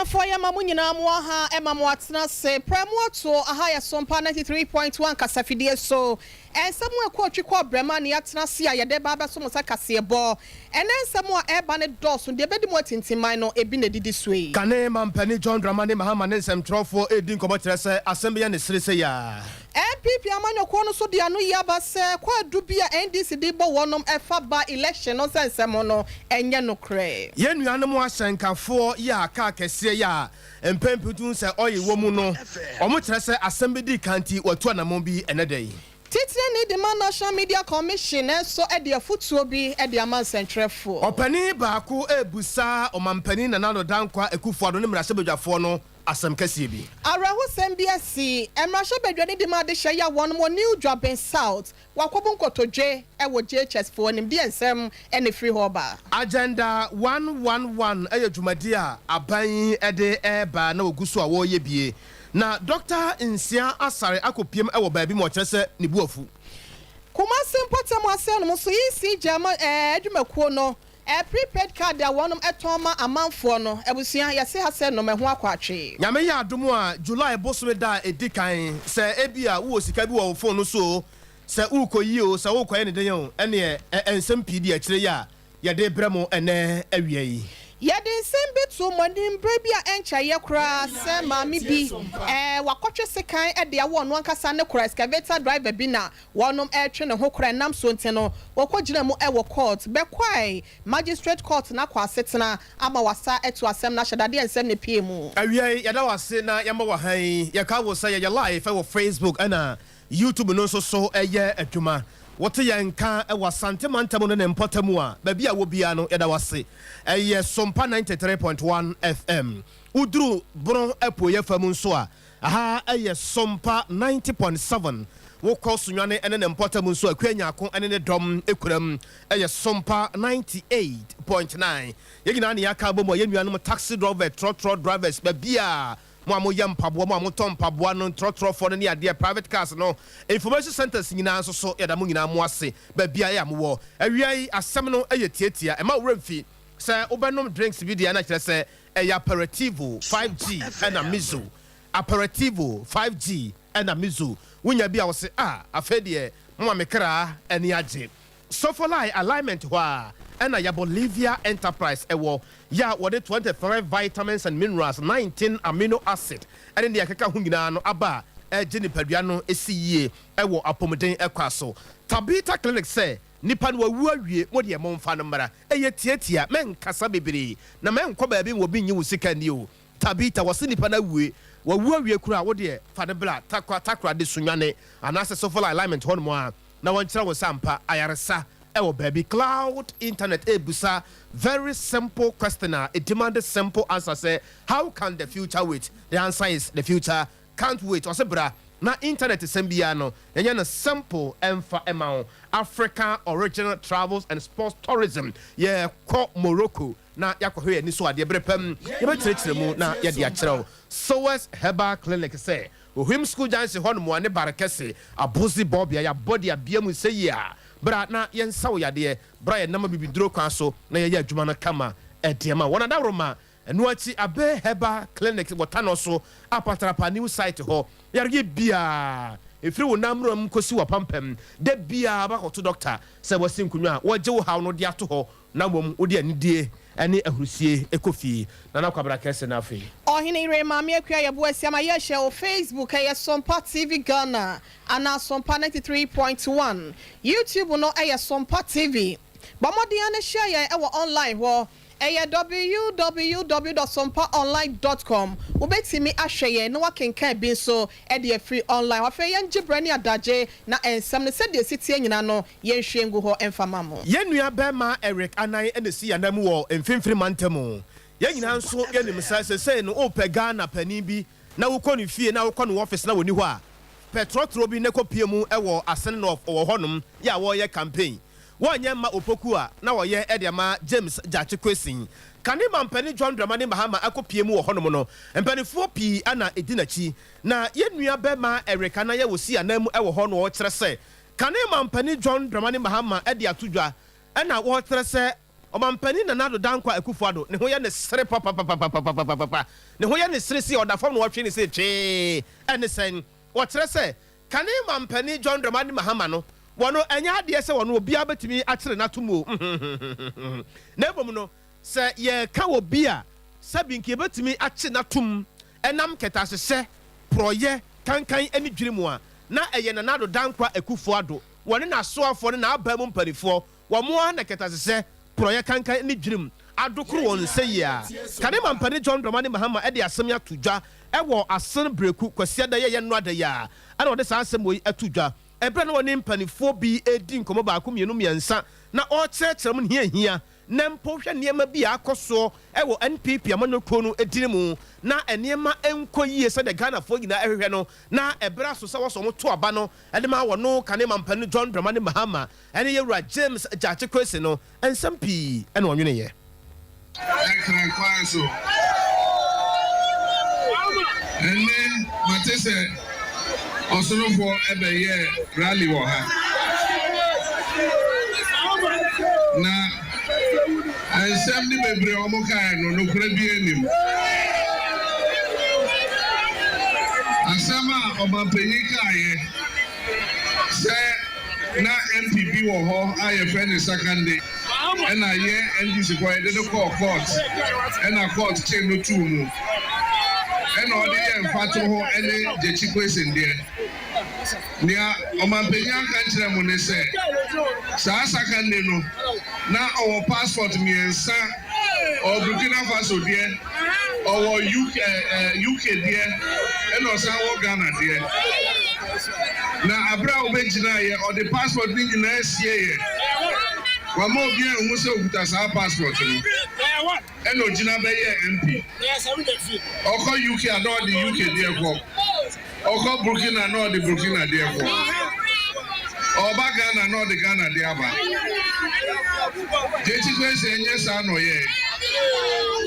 Atiefoɔ, yɛma mo nyinaa mo aha, ɛma mo atena ase prɛ mo ato aha yɛ Sompa 93.1 kasafidie so. Nsɛm a ɛkɔ otwi kɔ brɛma ne yɛatena ase a yɛde ba abɛso mo sɛ kaseɛbɔ. Ɛnɛ nsɛm a ɛreba ne dɔɔso, deɛ ɛbɛdi mu atintimman no ebi na ɛdidi so yi. Kane mampanin John Dramani Mahama ne nsɛmtwerɛfoɔ redi nkɔmmɔ kyerɛ sɛ asɛm bɛyɛ ne sere sɛ yaa. NPP amanyɔkuo no so de ano yi aba sɛ kwaadu bi a NDC de bɔ wɔnom ɛfa ba election no sɛ nsɛm no ɛnyɛ nokorɛ. Yɛn nuanom ahyɛnkafoɔ yi a kaa kɛseɛ yi a mpɛn pii wotu hu sɛ oil wɔ mu no, wɔkyerɛ sɛ asɛm bi dii kan nti wɔatu anammɔn bi ɛnnɛ da yi. Titenani de ma National Media Commission nso de afotuo bi de ama nsɛntwerɛfoɔ. Ɔpanin baako rebisa Ɔmampanin Nana Addo Dankwa Akufo-Addo ne mmarahyɛbadwafoɔ no asɛm kɛseɛ bi. Awerɛhosɛm bi asi. Mmarahyɛbadwani de ma adehyɛ yi a wɔnom wɔ New Juaben South Wɔakɔbu nkotodwe wɔ JHS foɔ anim. Deɛ nsɛm na ɛfiri hɔ reba? Agenda One One One yɛ dwumadi a aban yi de reba na wɔgu so a wɔreyɛ bie. Na Dɔkta Nsia Asare akɔpiem wɔ baabi ma ɔkyerɛ sɛ ne bo afu. Kumasi mpɔtam asɛnnom so ECG ama adwumakuo no prepaid card a wɔnom tɔn ma amanfoɔ no. Abusua, yɛse ha sɛ nom ɛho akɔ atwe. Nyame yɛ adom a, July bosome da a ɛdi kan, sɛ ebia wowɔ sika bi wɔ wo phone no so o, sɛ worekɔyi o, sɛ worekɔyɛ no dɛn o, ɛneɛ nsɛm pii di akyire yi a yɛde rebrɛ mo ɛnnɛ awia yi. Yɛde nsɛm bi too mo anim bere bi a ɛnkyɛeɛ koraa sɛ maame bi, wakɔtwe sekan de awɔ ɔno ankasa ne kora, excavator driver bi na wɔnom retwe ne ho kora ɛnam so nti no wɔkɔgyina mu wɔ court. Bɛkwae Magistrate Court no akɔ asetena ama wasa atu asɛm no ahyɛ dadeɛ nsɛm na epie mu. Awia yi yɛda wo ase na yɛma wo ha yi. Yɛka wo sɛ yɛyɛ live wɔ Facebook ɛna YouTube no nso so yɛ adwuma. Wote yɛn nka wɔ Asante mantam ne ne mpɔtam a, baabi a wɔ biara no yɛda wo ase. Ɛyɛ Sompa 93.1 FM. Woduru Bono apueɛ fam nso a, Aha yɛ Sompa 90.7. Wokɔ Sunyani ne ne mpɔtam nso a, Akua Nyarko ne ne dɔm kuram yɛ Sompa 98.9. Yɛn nyinaa na yɛaka abom wɔ yɛn nuanom taxi drɔvɛ, trɔtrɔ drivers, baabi a mo a moyɛ mpaboa, mo a motɔn mpaboa no, ntrɔtrɔfoɔ no ne adeɛ, private cars no, information centers nyinaa nso so, yɛda mo nyinaa mo ase baabi a mowɔ. Awia yi, asɛm no yɛ tiatia, mma wo werɛ mfi sɛ wobɛnom drinks bi deɛ na kyerɛ sɛ Ɛyɛ Aperitivo 5G ɛna Mizu. Aperitivo 5G ɛna Mizu. Wonya bi a wose ah afei deɛ moma me kra ani agye. Sofolai alignment hɔ ara ɛna Yabolivia Enterprise ɛwɔ, yɛ a wɔde 23 vitamins and minerals, 19 amino acid ɛne deɛ ɛkeka ho nyinaa no aba a ɛgye nipadua no si yie ɛwɔ apɔmuden ɛkwa so. Tabitha Clinic sɛ Nipa no wawu awie, mo deɛ momfa no mmra. Ɛyɛ tiatia, mɛnkasa bebree, na mɛnkɔ baabi ma obi nnye wo sika nni o. Tabita, wɔse nipa no awue, wawu awie koraa, wo deɛ fa no bra Takwa, Takoradi, Sunyani, anaasɛ Sofola Alignment hɔnom ara na wɔnkyerɛ wo sɛ ampa ayaresa wɔ baabi. Cloud internet ɛrebisa very simple question a ɛdemande simple answer sɛ, How can the future wait? The answer is the future Can't wait ɔse bra na internet sɛm biaa no yɛnyɛ no simple ɛmfa ɛma wo Africa original travels and sports tourism yɛkɔ Morocco na yɛakɔhwɛ yɛn ani so adeɛ berɛ pam yɛbɛkyerɛkyerɛ mu na yɛde akyerɛ wo Sowers Herbal Clinic sɛ Ohim school junction hɔ nom a ne bare kɛse Abozi bɔbea yɛabɔ de abea mu sɛ yie a bra na yɛnsa wo yadeɛ bra yɛnam abibiduro kwan so na yɛyɛ adwuma no kama ɛde ama wɔn adaworoma Ɛno akyi Abbey Herbal Clinic wɔ Tanɔ so Apatrapa New Site hɔ. Yareɛ biara, ɛfiri wo nan mmram kɔsi w'apampam, da biara wobɛkɔto dɔkta sɛ wasi nkonnwa a wɔgye wo haw no de ato hɔ na mmom wode anidie ne ahurusie kɔ fie. Nana Kwabena Kɛse na afei. Ɔhene Yere Maame Akua Yɛboa Asiam a yɛhyɛ wɔ Facebook ɛyɛ Sompa TV Ghana anaa Sompa 93.1. YouTube no ɛyɛ Sompa TV. Bɔ mmɔden ara na hyia yɛn wɔ online hɔ. Ɛyɛ www dot sompaonline dot com. Wobɛtumi ahwɛ yɛn na woakenkan bi nso de afiri online hɔ. Afei yɛngye berɛ ne adagye na nsɛm no sɛdeɛ ɛsi teɛ nyinaa no yɛnhwie ngu hɔ mfa ma mo. Yɛn nua barima Eric Anan na ɛsi yɛn anan mu wɔ Mfimfini Mantam. Yɛn nyinaa nso yɛnim sɛ sesei no wopɛ Ghana panin bi na wokɔ ne fie na wokɔ ne office na ɔnni hɔ a, pɛ trɔtrɔ bi na kɔpue mu wɔ Asen North, ɔwɔ hɔnom yɛ a wɔreyɛ campaign. Wɔnyɛ mma Opoku a na ɔyɛ de ama James Gyakye Quayson. Kane mampanin John Dramani Mahama akɔpue mu wɔ hɔnom no, mpaninfoɔ pii na ɛdi n'akyi. Na yɛn nua bɛma Eric Anayɛ wɔ si anan mu wɔ hɔ na ɔrekyerɛ sɛ kane mampanin John Dramani Mahama de ato dwa na wɔrekyerɛ sɛ. Ɔmanpanin Nana Addo Dankwa Akufo Addo ne ho yɛ ne sere papapapapapapapa. Ne ho yɛ ne sere sei ɔda fam na wɔtwe ne sei twee. Ɛne sɛn? Wɔkyerɛ sɛ kane Manpanin John Dramani Mahama no, wɔno ɛnyɛ adeɛ sɛ wɔno obiara bɛtumi akyere no atom o, na mmom no sɛ yɛreka obi a sɛbi nka yɛbɛtumi akye no atom ɛnam kɛtɛasehyɛ, porɔeɛ, kankan ne dwiri mu a, na ɛyɛ Nana Addo Dankwa Akufo Addo, wɔne n'asoafoɔ ne n'aban mu mpanifoɔ. Wɔn ara na kɛtɛasesɛ, porɔeɛ kankan ne dwirim adokoro wɔn nsa yi a. Kane Mampanin John Dramani Mahama de asɛm yi ato dwa wɔ Asen Breku Kwasiada yi a ɛyɛ nnora da yi ara na ɔde saa asɛm wei ato dwa ɛberɛ a na ɔne mpaninfoɔ bi redi nkɔmmɔ baako mmienu mmiɛnsa na ɔrekyerɛkyerɛ wɔn nea ɛhia na mpo hwɛ nneɛma bi a akɔ soɔ wɔ NPP amanyɔkuo no dini mu na nneɛma nkɔ yie sɛdeɛ Ghanafoɔ nyinaa hwehwɛ no na ɛberɛ aso sɛ wɔsɔ wɔn to aba no de ma wɔno kane Mampanin John Dramani Mahama Ɛne Yɛwura James Gyakye Quayson no nsɛm pii na ɔnweneeɛ. Nkran kwan so. Ɛnnɛ mate sɛ ɔsorofoɔ bɛyɛɛ rally wɔ ha. Na nsɛm no bebree a wɔkaeɛ no, nokorɛ biara nnim. Asɛm a ɔmanpanyin kaeɛ sɛ Na MP bi wɔ hɔ a yɛfrɛ no Sakande, ɛna yɛ NDC foɔ yɛde no kɔɔ court, ɛna court kyee no too mu, ɛna ɔde yɛɛ mfatoho ɛne Gyekye Quayson deɛ. Nea ɔmanpanyin anka nkyerɛ mo ne sɛ, saa Sakande no, na ɔwɔ passport mmiɛnsa, ɔwɔ Burkina Faso deɛ, Ɔwɔ UK UK deɛ ɛna ɔsan wɔ Ghana deɛ. Na abere a ɔbɛgyinaeɛ ɔde passport no nyinaa sieeɛ. Wamma obiara anhu sɛ ɔkuta saa passport no. Ɛna ɔgyina bɛyɛɛ MP. Ɔkɔ UK a na ɔde UK deɛ kɔ. Ɔkɔ Burkina na ɔde Burkina deɛ kɔ. Ɔba Ghana na ɔde Ghana deɛ aba. Gyekye Quayson ɛnyɛ saa na ɔyɛɛ.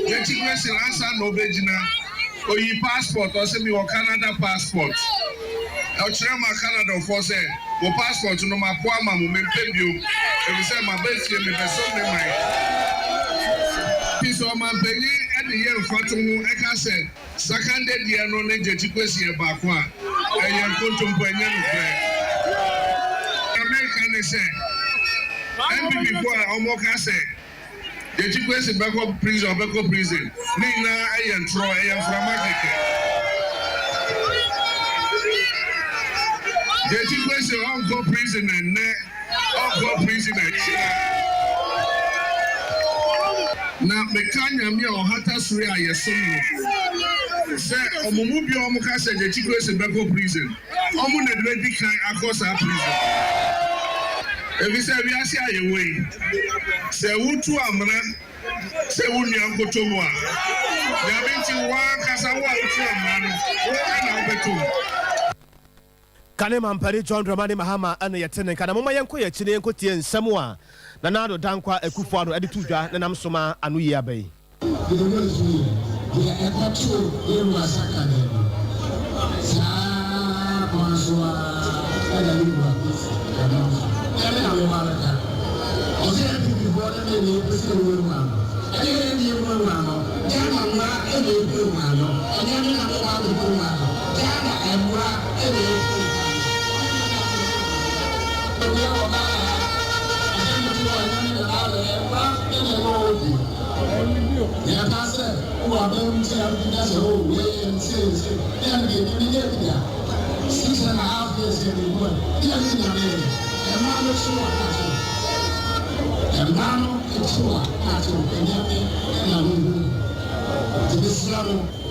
Gyekye Quayson ansa na ɔbɛgyina, ɔyii passport, ɔse mewɔ Canada passport. Ɔkyerɛ maa Canadafoɔ sɛ, mo passport no mapo ama mo, mempɛ bio, efisɛ maba fie mebɛsom me man. Nti sɛ ɔmanpanyin de yɛ mfatoho ka sɛ Sakande deɛ no ne Gyekye Kwesi yɛ baako a, ɛyɛ nkontompo, ɛnyɛ nokorɛ. Nea meka ne sɛ, NPP foɔ a wɔka sɛ Gyekye Kwesi bɛkɔ prison, ɔbɛkɔ prison, ne nyinaa yɛ ntorɔ, ɛyɛ mframa kɛkɛ. Gyekye Kwesi ɔnkɔ prison ɛnnɛ. Ɔnkɔ prison ɛkyena. Na meka Nyame a ɔhata soro a yɛsom no sɛ ɔmo mu bi a ɔmo ka sɛ Gyekye Quayson bɛkɔ prison ɔmo na ɛbɛdi kan akɔ saa prison no. Efisɛ wiase a yɛwɔ yi sɛ wotu amena sɛ wo nua nkɔtɔ mu a, Nyame nti wo ankasa wo a wotu amena no wo na wobɛtɔ mu. Kane Mampani John Dramani Mahama na yɛte ne nka na momma yɛnkɔ yɛn akyi na yɛnkɔtie nsɛm a Nana Addo Dankwa Akufo Addo de too dwa na nam so ma anoyie aba yi. Deɛ wɔasu yɛ, deɛ ɛkɔtoo yɛn wura Sakane no, saa ara kwan so ara na ne wura Kwesi nam so. Ɛne na mema no ka. Ɔsɛ NPP foɔ no ne deɛ ɛpɛ sɛ ɛwurawura no. Ɛne yɛn deɛ ɛwurawura no. Ghana mmara na ɛwurawura no. Ɛnyɛ me na meba abɛwurawura no. Ghana mmara.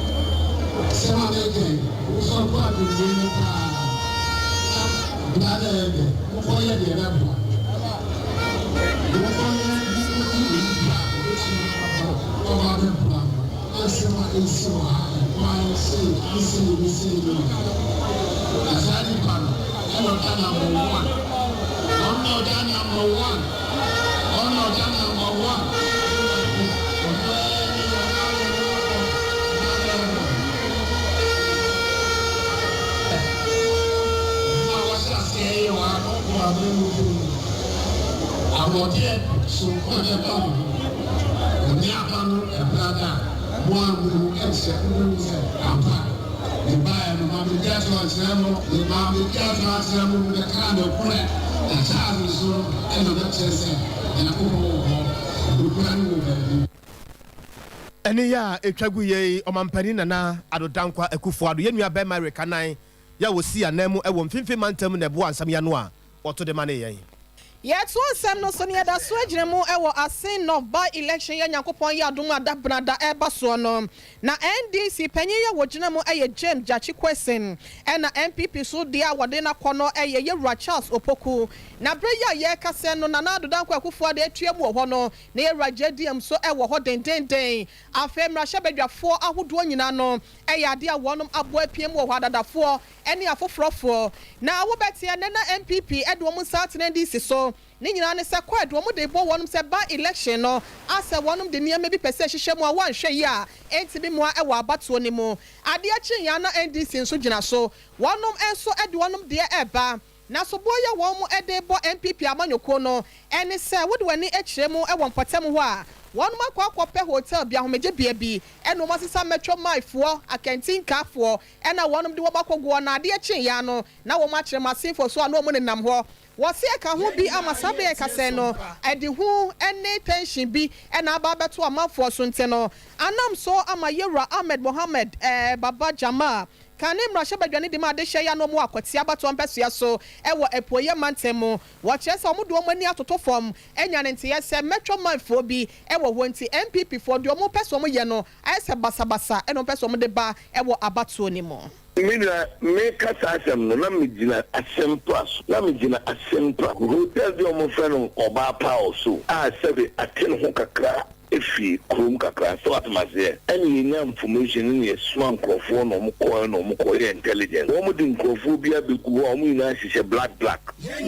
Asɛm a mereka yi, momfa nkɔ adwennwen mu paa, na bra na ɛyɛ dɛ, monkɔyɛ deɛ ɛbɛboa. Monkɔyɛ, monkɔdi onipa a ɔbɛtumi aba na ɔba abɛboa mo, na nsɛm a ɛresi wɔ ha, ɛkwan sei ne sei ne sei no nyinaa. Na saa nipa no, ɛna ɔda number one. Ɔno na ɔda number one. Ɔno na ɔda number one. Ɔno ara ni, ɔno ara na ɔno ara na Adwuma a wɔahyɛ aseɛ yɛ wɔ ha no wɔ abere mu mpo no, ahoɔden soronko na ɛba mo ho. Ɛne aba no ɛbrada a mo a mo ɛnhyɛ mo sɛ ampa mebaeɛ no ma medi ato akyerɛ mo, ma medi ato akyerɛ mo, mebɛka nokorɛ na Charles nso no ɛna ɔbɛkyerɛ sɛ Nyankopɔn wɔ hɔ, nokorɛ no wɔ baabi. Ɛne yɛ a ɛtwa gu yei, Ɔmampanin Nana Addo Dankwa Akufo Addo, yɛn nua bɛrima Eric Anan yɛ a wɔsi anan mu wɔ Mfimfini Mantam na ɛboa nsɛm yi ano a wɔto de ma ne yɛn. Yɛtoa nsɛm no so na yɛda so agyina mu wɔ Assin North by-election yi a Nyankopɔn yɛ adom a Dabenada ɛreba soɔ no. Na NDC panyin yi a wɔgyina mu yɛ James Gyakye Quayson ɛna NPP so deɛ a wɔde no akɔ no yɛ Yɛwura Charles Opoku. Na berɛ yi a yɛrekasa no Nana Addo Dankwa Akufo-Addo atua mu wɔ hɔ no na Yɛwura JDM nso wɔ hɔ dendeenden. Afei mmarahyɛbadwafoɔ ahodoɔ nyinaa no yɛ adeɛ a wɔnom abɔ apia mu wɔ hɔ, adadafoɔ ne afoforɔfoɔ. Na wobɛte ɛnnɛ na NPP de wɔn nsa atena NDC so. Ne nyinaa ne sɛ kɔɛd wɔn de bɔ wɔnom sɛ by election no asɛ wɔnom de nneɛma bi pɛ sɛ ɛhyehyɛ mu a wɔanhwɛ yie a ɛntumi mmoa wɔ abatoɔ no mu. Adeɛ kyeeɛ a na NDC nso gyina so. Wɔnom nso de wɔnom deɛ ɛreba. Na soboɔ yi a wɔn de rebɔ NPP amanyɔkuo no ne sɛ wode w'ani kyerɛ mu wɔ mpɔtam hɔ a, wɔnom akɔ akɔpɛ hotel bi, ahomegyebea bi, ɛna wɔn asesa Metro Mine foɔ, akantinkafoɔ, ɛna wɔnom de wɔn akɔgu hɔ, na adeɛ kyeeɛ ara no na wɔn akyerɛ Masinfoɔ so a na wɔn nenam hɔ. Wɔse ɛka ho bi ama saa berɛ yɛka sɛn no, ɛde hu ne tension bi na aba abɛto amanfoɔ so nti no, anam so ama Yewura Ahmed Mohammed Baba Jamal Kan ne mmarahyɛbadwa no di ma adehyeɛ yi ano wɔ Akwatia abatoɔ mpɛsoa so wɔ Apueeɛ mantam mu. Wɔkyerɛ sɛ wɔde wɔn ani atoto fam anya ne nteɛ sɛ Metro manfoɔ bi wɔ hɔ nti NPP foɔ deɛ wɔpɛ sɛ wɔyɛ no ayɛ sɛ basabasa na wɔpɛ sɛ wɔde ba wɔ abatoɔ no mu. Me nua, mereka saa asɛm no, na megyina Asempa so. Na megyina Asempa hotel bi a wɔfrɛ no Ɔbaa Pa so a sɛbe ate ne ho kakra efi kurom kakra, sɛ wate aseɛ. Ɛna yɛnya information ne yɛsoma nkurɔfoɔ na wɔn kɔɛ na wɔn kɔyɛ intelligence. Wɔn de nkurɔfoɔ bi abɛgu hɔ a wɔn nyinaa hyehyɛ black black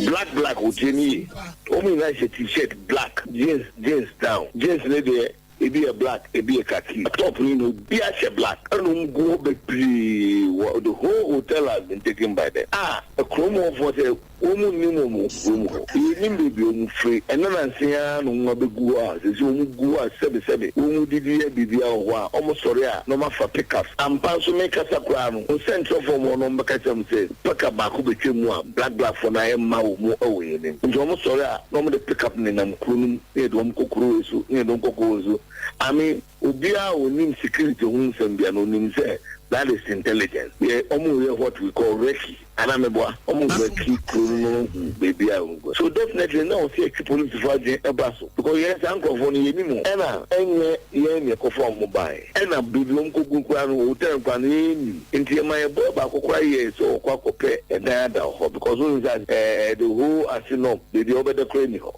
black black. Wotie ne yie, wɔn nyinaa hyɛ T-shirt black, jeans, jeans down. Jeans ne deɛ, ebi yɛ black, ebi yɛ khaki. Top no na obi ahyɛ black, ɛna wɔn gu hɔ bebree wɔ the whole hotel has been taken by them. A kurom hɔfoɔ sɛ wɔn mu nim wɔn kurom hɔ, yɛnim beebi wɔn firi. Ɛna nansi ara na wɔn abɛgu hɔ a sisi wɔn gu hɔ a, sɛbisɛbi, wɔn mu didi yɛ biribiara wɔ hɔ a, wɔn sɔre a na wɔn afa pickups. Ampa nso, mekasa koraa no, nsɛntwerɛfoɔ wɔn no, wɔn bɛka kyerɛ mo sɛ pickup baako bɛtwa mu a black black foɔ no ayɛ mma wɔ mu wɔ yɛn anim, nti wɔn sɔre a na wɔn de pickup nenam kuro no mu na yɛde wɔn kɔ kuro wei so na yɛde wɔn kɔ kuro wei so. I mean, obiara a onim security ho nsɛm bia no onim sɛ that is intelligence. Yɛ ɔmo yɛ what we call recce anaa meboa? Ɔmo recce kuro no no hu beebi a ɔmo kɔ. So definitely na ɔsi atwi polisifoɔ adwene ɛba so because yɛn saa nkurɔfoɔ no yɛnim wɔn, ɛna ɛnyɛ yɛn na ɛkɔfa ɔmo baeɛ, ɛna beebi ɔmo kɔgu koraa no, hotel koraa no, yɛn nim. Nti yɛma yɛ boy baako koraa yɛ sɛ ɔkɔ akɔpɛ ɛdan ada wɔ hɔ because wohu sɛ the whole ase no, beebi a wɔbɛda koraa ni hɔ.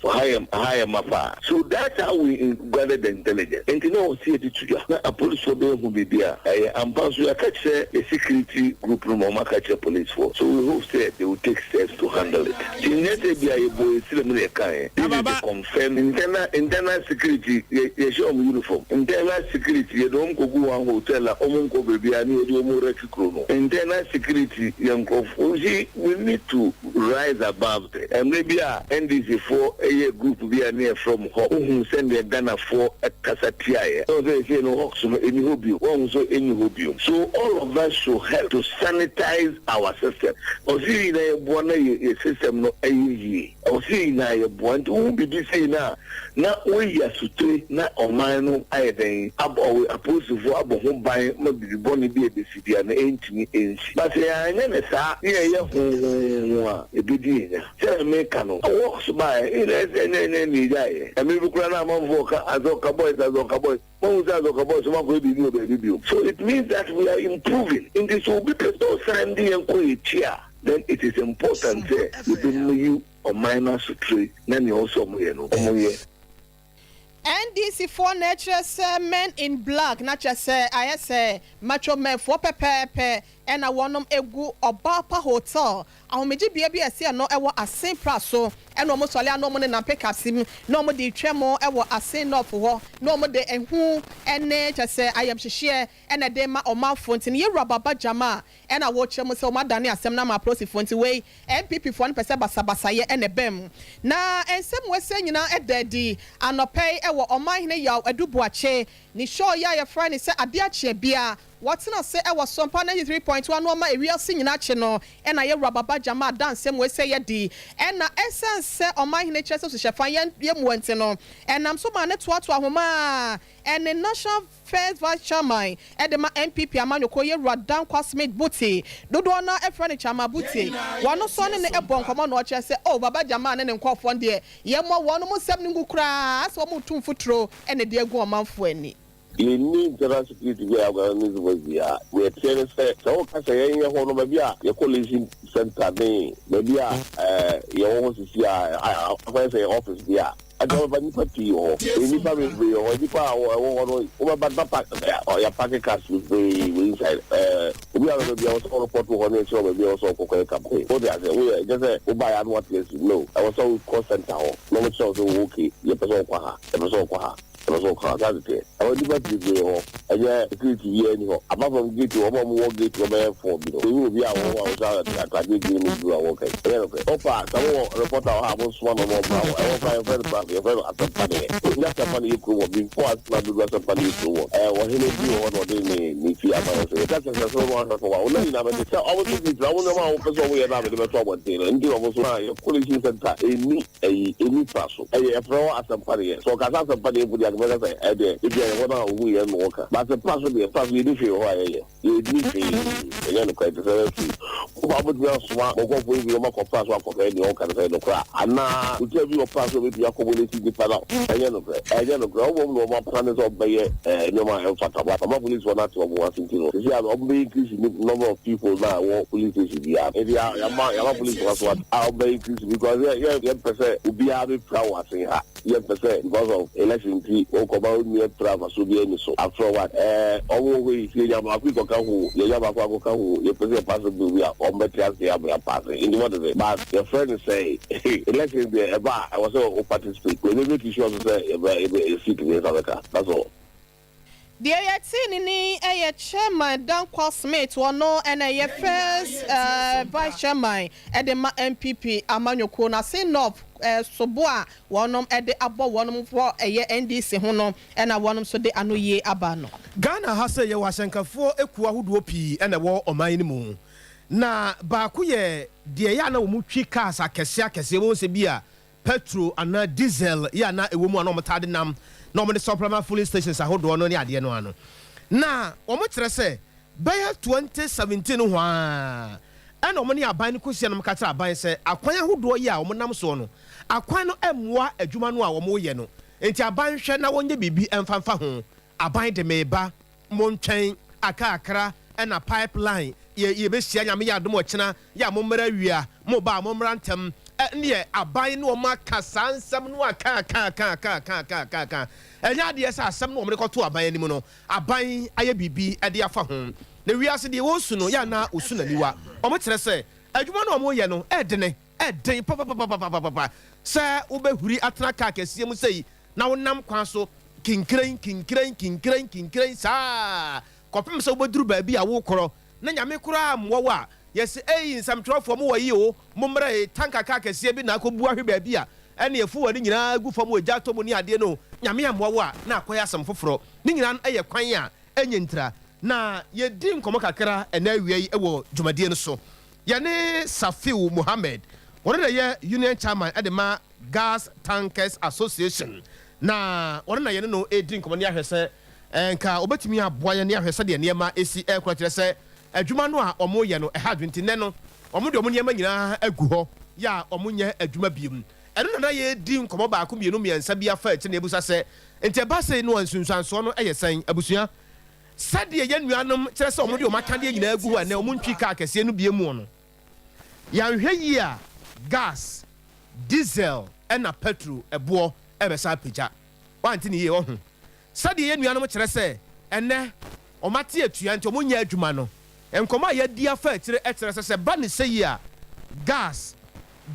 Ha yɛ ma paa. So that's how we gathered the intelligence. Nti na ɔsi yɛde to dwa na apolisifoɔ bɛyɛ hu biribi a ɛyɛ ampa nso, yɛaka kyerɛ the security group no ma ɔmo aka kyerɛ policefoɔ, so we hope sɛ they will take steps to handle it. Nti nyɛ sɛ bi a yɛbɔ yɛsirɛ mu na yɛkaeɛ. This is the confirmed internal security. Yɛhyɛ ɔmo uniform, internal security, yɛde ɔmo kɔgu one hotel a ɔmo nkɔ baabi a ne yɛde ɔmo recce kuro no. Internal security yɛ nkurɔfoɔ. You see, we need to rise above the mmerɛ bi a NDC foɔ ɛyɛ group bi a ne yɛfrɛ mo hɔ, wohu sɛdeɛ Ghanafoɔ ɛkasa tiaeɛ sɛ ɛsɛ no, Hawks no ɛni hɔ bio, wɔn nso ɛni hɔ bio. So all of that should help to sanitize our system. Ɔsi yi nyinaa yɛboa na yɛ system no ɛyɛ yie. Ɔsi yi nyinaa yɛboa, nti wohu biribi sei na woyi asotire na ɔman no ayɛ dɛn abɔ ɔwɔ apolisifoɔ abɔ ho ban ma biribi bɔne bi a ebesi bia no ɛntumi ɛnsi. But yɛanyɛ ne saa ne yɛyɛ hohoho a ebedi yɛn nya sɛ meka no, Hawks baeɛ nyinaa sɛ ɛnyɛ ne yɛgyaeɛ. Ɛmere bi koraa na amanfoɔ ka Azorka Boys, Azorka Boys. Mahu sɛ Azorka Boys ma kɔyɛ biribi wɔ baabi bio, so it means that we are improving. Nti sɛ obi pɛ sɛ ɔsan de yɛn kɔ yɛkyi a, then it is important sɛ yɛbɛmu yi ɔman no asotire na nea ɔwɔ sɛ ɔmo yɛ no, ɔmo yɛ. NDC foɔ na ɛkyerɛ sɛ men in black, na kyerɛ sɛ ayɛ sɛ macho men foɔ pɛpɛɛpɛ ɛna wɔnom egu Ɔbaapa Hotel, ahomegyebea bi a ɛsi ɛno ɛwɔ Assin Praso. Ɛna wɔn sɔre a na wɔn nenam pickups mu na wɔn de retwa mu wɔ Asin North hɔ na wɔn de ehu ne kyɛ sɛ ayamhyehyeɛ ɛna ɛde rema ɔmanfoɔ nti no yɛwura Baba Gyama ɛna wɔrekyerɛ mu sɛ wɔn adane asɛm no ama apolisifoɔ nti wei NPP foɔ no pɛ sɛ basabasayɛ ɛna ɛba mu. Na nsɛm wei sɛ nyinaa ɛda adi anɔpa yi ɛwɔ Ɔmanhene Yaw Adu Boakye ne show yi a yɛfrɛ no sɛ Adeɛ Akye Abia. Wɔtena ase wɔ Sompa 93.1 no ama ewiase nyinaa akye no na yɛwura Baba Gyama ada nsɛm wei sɛ yɛadi na ɛsiane sɛ Ɔmanhene kyerɛ sɛ suhyɛfa yɛn yɛ mua nti no ɛnam so maa no toatoa nhoma a ɛne National First Vice Chairman de ma NPP amanyɔkuo Yɛwura Dankwa Smith Buti, dodoɔ no ara frɛ no Chairman Buti. Wɔn nso ne no bɔ nkɔmmɔ na ɔkyerɛ sɛ oh Baba Gyama ne ne nkorɔfoɔ no deɛ yɛmmɔ wɔnom nsɛm no ngu koraa asɛ wɔretu mfuturo na ɛde agu ɔmanfoɔ ani. Yɛnni internal security bi a yɛakɔ ne voice biara. Deɛ ɛteɛ ne sɛ, sɛ woka sɛ yɛnyɛ hɔ no, baabi a yɛ collation centre ne baabi a yɛwɔ hɔ sisi a akɔyɛ sɛ yɛ office deɛ a, ɛnna wobɛba nnipa pii wɔ hɔ. Nnipa bebree wɔ hɔ. Nnipa a ɛwɔ hɔ no, wobɛba na park, yɛapake cars bebree wɔ inside. Obi a bɛba biara, ɛwɔ sɛ woreport wɔ hɔ na yɛkyerɛ wo baabi a ɛwɔ sɛ wokɔ kɔyɛ campaign. Wote aseɛ? Woyɛ, ɛnyɛ sɛ wobaeɛ a na woate asi. No. Ɛwɔ sɛ wokɔ centre hɔ na wɔkyerɛ wo sɛ okay, yɛpɛ sɛ wokɔ ha, yɛpɛ sɛ wokɔ ha. Ɛno nso ɔkaa saa tetɛ. Ɛhɔ nnipa bebree wɔ hɔ. Ɛnyɛ security biara nni hɔ. Apart from gate hɔ, wɔn a wɔwɔ gate hɔ bɛyɛ four bi no, mehu obi a wɔwɔ hɔ a wɔhyɛ ataadeɛ green ne blue a wɔreka yi. Ɛnyɛ nokorɛ. Ɔpa, sɛ mowɔ reporter wɔ ha a, monsoma no na ɔmmra hɔ. Ɛhɔ koraa yɛmfrɛ no Prase, yɛfrɛ no Asɛmpa deɛ. Ɛnyɛ Asɛmpa na ɛyɛ kurom hɔ. Before na abɛduru Asɛmpa na ɛyɛ kurom hɔ. Ɛɛ, ɔhene bi wɔ hɔ na ɔde ne ne fie ama yɛn sɛ yɛka kyerɛ sɛ sɛ wɔn ahwɛ fam a, wɔn nyinaa bɛte. Sɛ wɔn security na wɔn nneɛma a wɔpɛ sɛ wɔyɛ no a mede bɛto abɔnten no, nti na wɔn nso na yɛ collation centre ɛnni Ɛyi ɛni fra so. Ɛyɛ ɛfrɛ hɔ asɛmpa deɛ. Sɛ ɔka sɛ asɛmpa deɛ mpo deɛ anka mɛka sɛ ɛdeɛ ebia ɛhɔ no a ɔhuu yɛn na ɔka. But sɛ pra so deɛ, pra so yɛnni hwee wɔ hɔ a yɛyɛ. Yɛnni hwee. Ɛnyɛ nokorɛ ɛte sɛ ɛfiri. Woba a wobɛtumi asoma mo nkurɔfoɔ yi bi na wɔakɔ pra so akɔhwɛ deɛ ɔka no sɛ ɛyɛ nokorɛ a. Anaa hotel bi wɔ pra so a wɔbɛtumi akɔ mu no asi nnipa no a. Ɛnyɛ nokorɛ. Ɛnyɛ nokorɛ. Wɔn mmom na wɔn aplane sɛ wɔbɛyɛ nneɛma a ɛmfata. But ama policefoɔ no ate wɔn ho ase nti no, seesei ara no wɔbɛ increase number of people no a ɛwɔ police station biara. Nti yɛama yɛama policefoɔ aso ate a wɔbɛ increase because yɛ yɛ yɛmpɛ sɛ obiara bɛpira wɔ asen ha. Yɛmpɛ sɛ because of election nti wokɔma wo nua pira mfasoɔ biara nni so. After what? Ɛɛ wɔn wɔ hɔ yi sɛ yɛnya baako yi kɔka ho o, yɛnya baako akɔka ho o, yɛpɛ sɛ yɛpaase bill bi a wɔbɛte aseɛ ama yɛapaase. Nti what is it? But yɛfrɛ no sɛn? Election deɛ ɛba a ɛwɔ sɛ wo participate. Yɛbɛ make sure nso sɛ yɛbɛ yɛbɛ yɛ seat ne nsa bɛka. That's all. Deɛ yɛtee ne nne yi yɛ Chairman Dankwa Smith, ɔno na ɛyɛ First Vice Chairman de ma NPP amanyɔkuo no ase North sobo a wɔnom de abɔ wɔnom wɔ ɛyɛ NDC ho no na wɔnom nso de ano yie aba no. Ghana ha sei yɛwɔ ahyɛnkafoɔ akuo ahodoɔ pii na ɛwɔ ɔman no mu. Na baako yɛ deɛ ɛyɛ a na wɔtwi cars akɛseɛ akɛseɛ, wobɛhu sɛ bi a petrol anaa diesel yɛ a na ɛwɔ mu a na wɔtaa de nam na wɔde supplement filling stations ahodoɔ no ne adeɛ no ano. Na wɔkyerɛ sɛ bɛyɛ 2017 hɔ ara ɛna wɔn ne aban no kɔhyia na wɔka kyerɛ aban sɛ akwan ahodoɔ yi a wɔnam soɔ no, akwan no mmoa adwuma no a wɔreyɛ no, nti aban nhwɛ na wɔnyɛ biribi mfa mfa ho. Aban de meba. Montwɛn akakra na pipe line yɛ yɛbɛhyia Nyame yɛ adom ɔkyena yɛ a mommra awia moba a mommra ntɛm ɛneɛ aban ne wɔn aka saa nsɛm no akaakaakaakaakaakaaka ɛnyɛ adeɛ sɛ asɛm no wɔn de kɔto aban anim no aban ayɛ biribi de afa ho na wiase deɛ wɔsu no yɛ anaa ɔsu n'aniwa wɔn kyerɛ sɛ adwuma no wɔn yɛ no ɛdene ɛden papapapapapapa sɛ wobɛhuri atena kaa kɛseɛ mu sɛi na wonam kwan so kinkiran, kinkiran, kinkiran, kinkiran saa kɔpem sɛ wobɛduru baabi a wokorɔ, na Nyame koraa mmoa wo a, yɛse ei nsɛmtwerɛfoɔ mowɔ yi o, mommra ei, tanka kaa kɛseɛ bi na akɔbu ahwe baabi a ɛne afuwa no nyinaa gu fam wɔ gya atɔ mu ne adeɛ no o, Nyame ammoa wo a na akɔyɛ asɛm foforɔ. Ne nyinaa no yɛ kwan a ɛnyɛ ntira. Na yɛdi nkɔmmɔ kakra ɛnnɛ awia yi wɔ dwumadie no so. Yɛne Safiu Mohammed, ɔno na ɛyɛ Union Chairman de ma Gas Tankers Association, na ɔno na yɛne no redi nkɔmmɔ ne ahwɛ sɛ nka ɔbɛtumi aboa yɛn ne ahwɛ sɛdeɛ nneɛma si rekɔ, kyerɛ sɛ adwuma no a wɔreyɛ no ɛha adwene nti nnɛ no wɔde wɔn nneɛma nyinaa agu hɔ yɛ a wɔnyɛ adwuma biom. Ɛno na na yɛredi nkɔmmɔ baako mmienu mmiɛnsa bi afa akyire na yɛbisa sɛ nti ɛba sei no a nsunsuansoɔ no yɛ sɛn? Abusua, sɛdeɛ yɛn nuanom kyerɛ sɛ wɔde wɔn akadeɛ nyinaa agu hɔ a nnɛ wɔntwi kaa kɛseɛ no biom no, yɛanhwɛ yie a gas Diesel na pɛtro boɔ rebɛsan apagya. Woante no yie, wahu. Sɛdeɛ yɛn nuanom kyerɛ sɛ ɛnnɛ wɔate atua nti wɔnyɛ adwuma no, nkɔmmɔ a yɛadi afa akyire kyerɛ sɛ sɛ ɛba no sɛyi a, gas,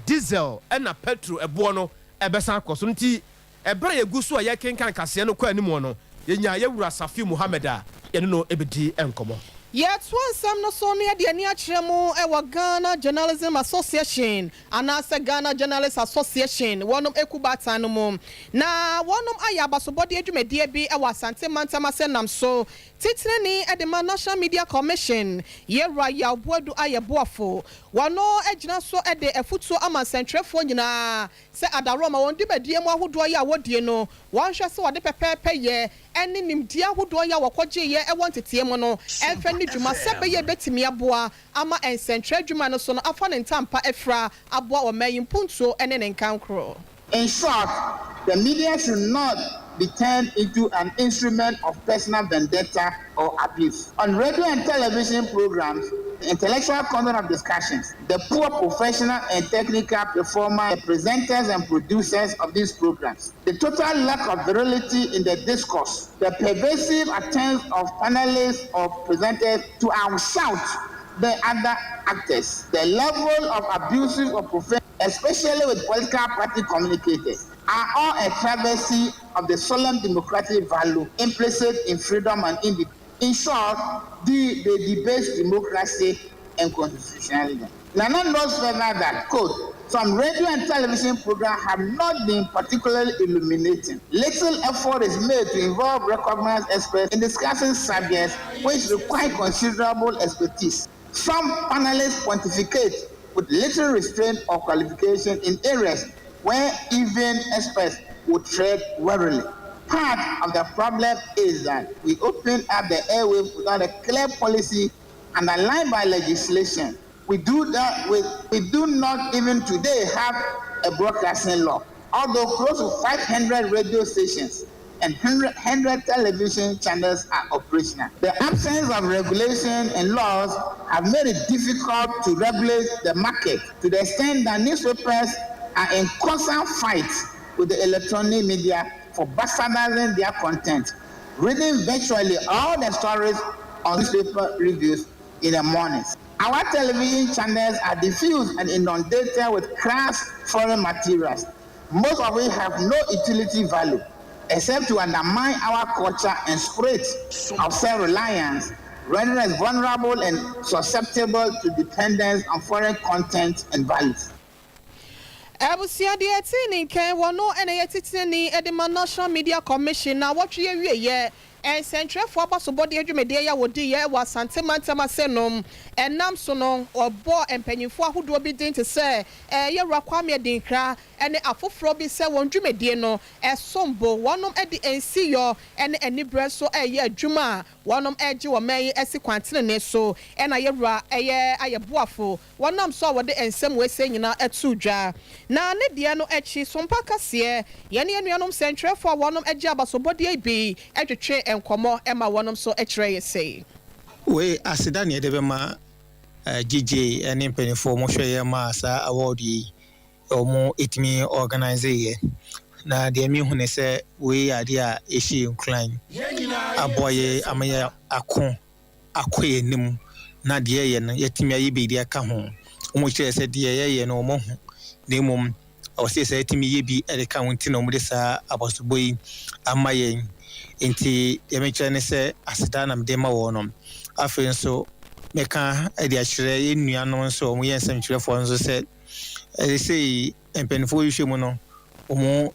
diesel ɛna petrol ɛboɔ no ɛbɛsan akɔ so. Nti ɛberɛ a yɛgu so a yɛkenkan kaseɛ no kɔ anim no, yɛnya yɛwura Safi Muhammed a yɛne no ɛbɛdi nkɔmmɔ. Yɛtoa nsɛm no so no, yɛde ani akyerɛ mu wɔ Ghana Journalism Association anaasɛ Ghana Journalists Association wɔnom eku baatan no mu, na wɔnom ayɛ abasobɔdeɛ dwumadie bi wɔ Asante mantam ase nam so titenani de ma National Media Commission, Yɛwura Yaw Boadu ayɛ boafo. Wɔno gyina so de afutuo ama nsɛntwerɛfoɔ nyinaa sɛ adaworoma wɔn dwumadie mu ahodoɔ yi a wɔdie no, wɔnhwɛ sɛ wɔde pɛpɛɛpɛ yɛ ne nimdeɛ ahodoɔ yi a wɔkɔgyeeɛ wɔ nteteɛ mu no ɛmfa ne dwuma sɛ bɛyɛ bɛtumi aboa ama nsɛntwerɛ adwuma no so no afa ne ntampa afira aboa ɔman yi mpuntuo ne ne nkankoro. In short, the media should not be turned into an instrument of personal vendetta or abuse. On radio and television programs, the intellectual content of discussions, the poor professional and technical performance, the presenters and producers of these programs, the total lack of virility in the discourse, the pervasive attempts of panelists or presenters to outshout the other actors, the level of abusive or profane, especially with political party communicators, are all a travesty of the solemn democratic value implicit in freedom and independence. In short, they debase democracy and constitutionalism. Nana notes further that, quote, "Some radio and television programs have not been particularly illuminating. Little effort is made to involve recognized experts in discussing subjects which require considerable expertise. Some panelists pontificate with little restraint or qualification in areas where even experts would tread warily. Part of the problem is that we open up the airwaves without a clear policy and aligned by legislation. We do not even today have a broadcasting law. Although close to 500 radio stations and 100 television channels are operational. The absence of regulation and laws have made it difficult to regulate the market to the extent that newspapers are in constant fight with the electronic media for bastardizing their content, reading virtually all the stories on newspaper reviews in the mornings. Our television channels are diffused and inundated with crass foreign materials, most of which have no utility value except to undermine our culture and spirit of self-reliance, rendering us vulnerable and susceptible to dependence on foreign content and values." Abusua, deɛ ɛte ne nkɛn wɔ no ɛna yɛ titenani de ma National Media Commission na wɔtwe yɛ wieyɛ nsɛntwerɛfoɔ abasobɔdeɛ dwumadie yɛ wɔdi yɛ wɔ Asante mantam ase nom. Ɛnam so no, ɔbɔ mpanyinfoɔ ahodoɔ bi din te sɛ ɛyɛ Kwame Adinkra ɛne afoforɔ bi sɛ wɔn dwumadie no ɛsom bo, wɔnom de nsiyɔ ɛne aniberɛ so ɛyɛ adwuma a wɔnom ɛgye wɔn mɛn yi ɛsi kwantenene so. Ɛna yɛwura ɛyɛ ayɛ boafo wɔnam so a wɔde nsɛm wɔasie nyinaa ɛto dwa. Na ne deɛ no akyi sompa kaseɛ, yɛne yɛn nuanom nsɛntwerɛfoɔ a wɔnom agye abasobɔdeɛ bi ɛtwetwe nkɔmmɔ ɛma wɔnom so ɛkyerɛ yɛ sɛ. Wei aseda ne yɛde bɛma GJ ne mpanimfoɔ wɔhwɛ yɛ ma saa award yi wɔn ɛtumi organise yɛ. Na deɛ mehu ne sɛ wei yɛ adeɛ a ɛhyɛ nkuran, aboa yɛ ama yɛ ako akɔ yɛn anim, na deɛ yɛyɛ no yɛtumi ayɛ biribi aka ho. Wɔn kyerɛ sɛ deɛ yɛyɛ no wɔn ho, na mmom ɛwɔ sɛ sɛ yɛtumi yɛ bi de ka ho, nti na wɔde saa abasobɔ yi ama yɛn. Nti deɛ mekyerɛ ne sɛ aseda na mede ma wɔn no. Afei nso mɛka de akyerɛ yɛn nuanom nso a wɔyɛ nsɛmtwerɛfoɔ nso sɛ ɛsɛ mpanimfoɔ yi hwɛ mu no, wɔn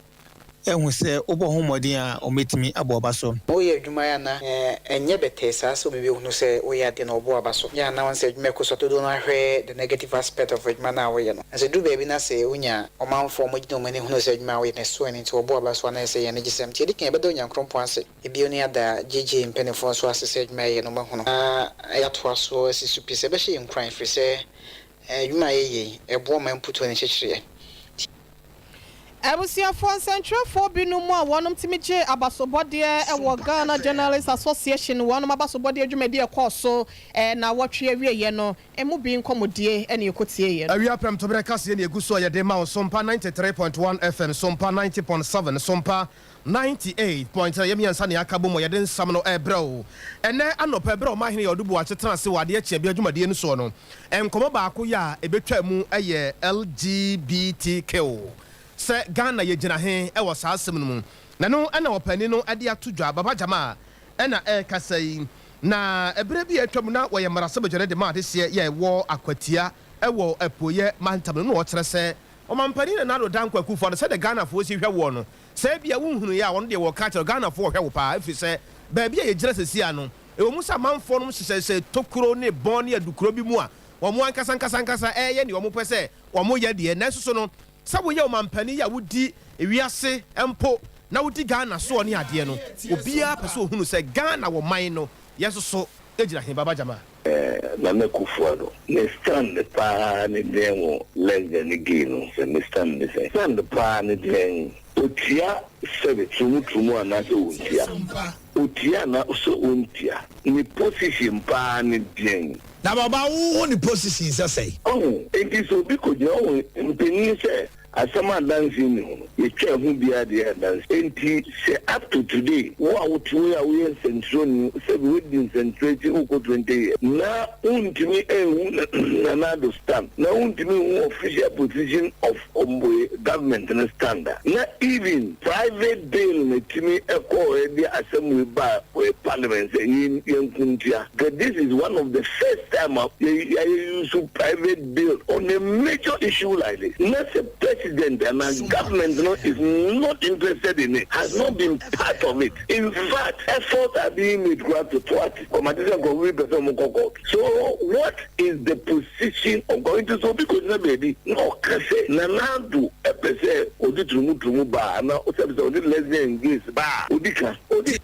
ehu sɛ wobɔ ho mmɔden a, wɔbɛtumi abɔ ɔba so. Woyɛ adwuma yɛ ana ɛnyɛ bɛtɛɛ saa sɛ obi bɛhunu sɛ woyɛ adeɛ na ɔbɔ aba so yɛ ana wɔn sɛ adwuma ɛkɔ so dodoɔ no ahwɛ the negative aspect of adwuma no a woyɛ no. Nso duru baabi na sɛ wonya ɔmanfoɔ ɔmo gyina ɔmo ani hunu sɛ adwuma a woyɛ no so ɛno nti wɔbɔ aba so ana sɛ yɛn ani gye sɛm. Nti yɛdi kan yɛbɛda Onyankopɔn ase, ebio ne yɛada gyegye mpanimfoɔ nso ase sɛ adwuma yɛyɛ no ɔmahunu na yɛatoa so asi so pii sɛ ɛbɛhyɛ yɛn nkuran, firi sɛ adwuma a yɛyɛ yi ɛboa ma mputuo ne nkyekyereɛ. Abusuafoɔ nsɛntwerɛfoɔ binom a wɔnom tumi gye abasobɔdeɛ wɔ Ghana Journalists Association wɔnom abasobɔdeɛ dwumadie a ɛkɔɔ so nnawɔtwe awieɛ no mu bi nkɔmmɔdie na yɛkɔtieeɛ no. Awia prɛmtoberɛ kaseɛ na ɛgu so a yɛde ma wo Sompa 93.1 FM, Sompa 90.7, Sompa 98.3 Yɛ mmiɛnsa na yɛaka bom a yɛde nsɛm no rebrɛ wo ɛnnɛ anɔpa. Berɛ a Ɔmanhene Yaw Adu Boakye tena ase wɔ adeɛ kyeabea dwumadie no soɔ no, nkɔmmɔ baako yɛ a ɛbɛtwaa mu yɛ LGBTQ. Sɛ Ghana yɛgyina he wɔ saa asɛm no mu? Na ɛno na ɔpanin no de ato dwa. Baba Jamal na ɛrekasa yi. Na berɛ bi a atwam na wɔyɛ mmarahyɛbadwani de ma adehyeɛ yɛ wɔ Akwatia wɔ Apueɛ mantam no na ɔkyerɛ sɛ Ɔmampanin Nana Addo Dankwa Akufo-Addo sɛdeɛ Ghanafoɔ si hwɛ woɔ no Sɛ ebia wonhunuiɛ a, ɔno deɛ wɔka kyerɛ wo, Ghanafoɔ wɔhwɛ wo paa ɛfiri sɛ baabi a yɛgyina seesei ara no, ɛwɔ mu sɛ amanfoɔ nom hyehyɛhyehyɛ tokuro ne bɔn ne adukuro bi mu a wɔn ankasa ankasa ankasa reyɛ deɛ wɔpɛ sɛ wɔyɛ deɛ, nanso so no, sɛ woyɛ ɔmanpanin yi a wodi wiase mpo na wodi Ghana soɔ ne adeɛ no, obiara pɛ sɛ ɔhunu sɛ Ghana wɔ man no, yɛn nso so yɛgyina he? Baba Jamal. Nana Akufo-Addo ne stand paa ne deɛn wɔ lesbian ne gay no sɛ ne stand ne sɛn? Stand paa ne deɛn? Otua sɛbe trumu trumu anaasɛ ontua? Otua anaa sɛ ontua? Ne position paa ne deɛn? Na baba wo hu ne position sɛ sɛn? Ɔho, enti sɛ obi kɔgyina, ɔho, mpanin sɛ Asɛm a adanse nni ho no, yɛtwa ɛho biara de yɛ adanse. Enti sɛ up to today, wo a wote hɔ yi a woyɛ nsɛnkyerɛwni, sɛbi woadi nsɛnkyerɛw akyi wokɔ 20 years, na wontumi nhu Nana Addo stand, na wontumi nhu official position of government no stand a, na even private bill na ɛtumi kɔɔ de asɛm wei baa parliament sɛ yɛnko ntia. Nka this is one of the first time a yɛayɛ use private bill on a major issue like this na sɛ president anaa government no is not interested in it, has not been part of it. In fact, efforts are being made koraa to thwart it. Mate sɛ nkurɔfo bi pɛ sɛ wɔkɔ court. So what is the position of government? Nti sɛ obi kɔgyina baabi na ɔka sɛ Nana Addo pɛ sɛ ɔde turumuturumu ba a anaa sɛbi sɛ ɔde lesbian and gays ba a, ɔdi ka. Ɔdi.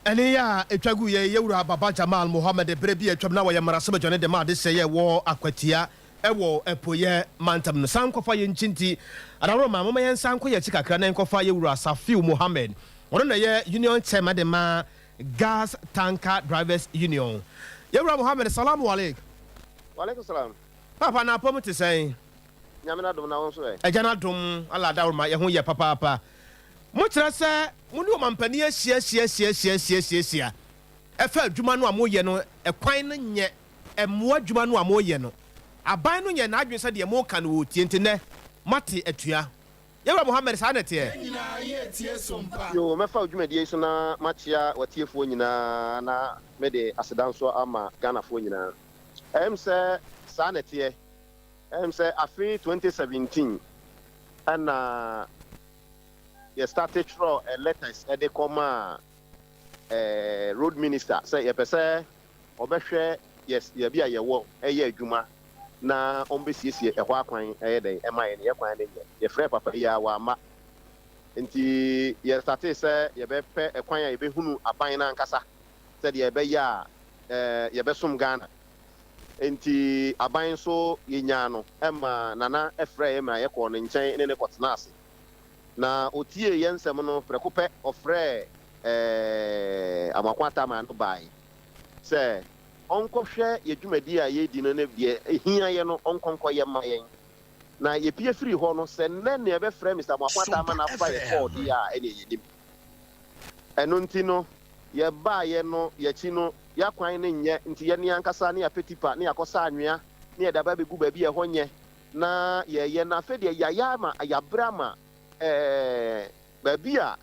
Ɛnne yi a ɛtwa gu yɛ Yɛwura Baba Jamal Mohammed berɛ bi a atwam na wɔyɛ mmarahyɛbadwani de ma adesɛeɛ wɔ Akwatia wɔ Apueɛ mantam no. San kɔfa yɛn nkyi nti adaworoma momma yɛn san nkɔ yɛn akyi kakra na yɛnkɔfa Yɛwura Safiu Mohammed. Ɔno na ɛyɛ Union Chairman de ma Gas Tanker Drivers Union. Yɛwura Mohammed, Salamu Aleik. Wa alaikum salam. Papa, na apɔm te sɛn? Nyame n'adom, na wo nso ɛ? Agya n'adom, Allah adaworoma, yɛn ho yɛ papaapa. Mokyerɛ sɛ mo ne ɔmampanin ahyia hyia hyia hyia hyia hyia hyia ɛfa adwuma no a moyɛ no ɛkwan no nyɛ ɛmmoa adwuma no a moyɛ no. Aban no nyɛ n'adwene sɛ deɛ moka no ɔretie nti nnɛ moate atua. Yɛwura Mohammed saa na ɛteɛ? Yoo, mɛfa wo dwumadie yi so na makyea w'atiefoɔ nyinaa na mede aseda nso ama Ghanafoɔ nyinaa. Ɛyem sɛ saa na ɛteɛ. Ɛyem sɛ afe 2017 ɛna yɛ starte twerɛ letters de kɔ maa road minister sɛ yɛpɛ sɛ ɔbɛhwɛ yɛ baabi a yɛwɔ yɛ adwuma na ɔmbɛsiesie ɛhɔ akwan ɛyɛ dɛn ɛma yɛn, yɛ kwan no nyɛ. Yɛfrɛɛ papa yi a wamma nti yɛ startee sɛ yɛbɛpɛ ɛkwan a yɛbɛhunu aban no ankasa sɛdeɛ ɛbɛyɛ a yɛbɛsom Ghana. Nti aban nso yɛnyaa no ma Nana frɛɛ yɛn ma yɛkɔɔ ne nkyɛn ne no kɔtenaa ase. Na ɔtiee yɛn nsɛm no prɛko pɛ, ɔfrɛɛ Amoako Atta maa no baeɛ sɛ ɔnkɔhwɛ yɛn dwumadie a yɛredi no ne deɛ ɛhia yɛn no ɔnkɔ nkɔyɛ mma yɛn. Na yɛpue firii hɔ no, sɛ nnɛ na yɛbɛfrɛ Mister Amoako Atta ama no afa yɛn kɔɔ deɛ a, ɛnneɛ yɛnnim. Ɛno nti no, yɛbaeɛ no, yɛakyi no, yɛakwan no nyɛ, nti yɛne ankasa ne yɛapɛ tipa ne yɛakɔsa anwea ne yɛde aba abɛgu baabi a ɛhɔ nyɛ na yɛyɛ. Na afei deɛ yɛayɛ ama yɛabrɛ ama ɛɛ baabi a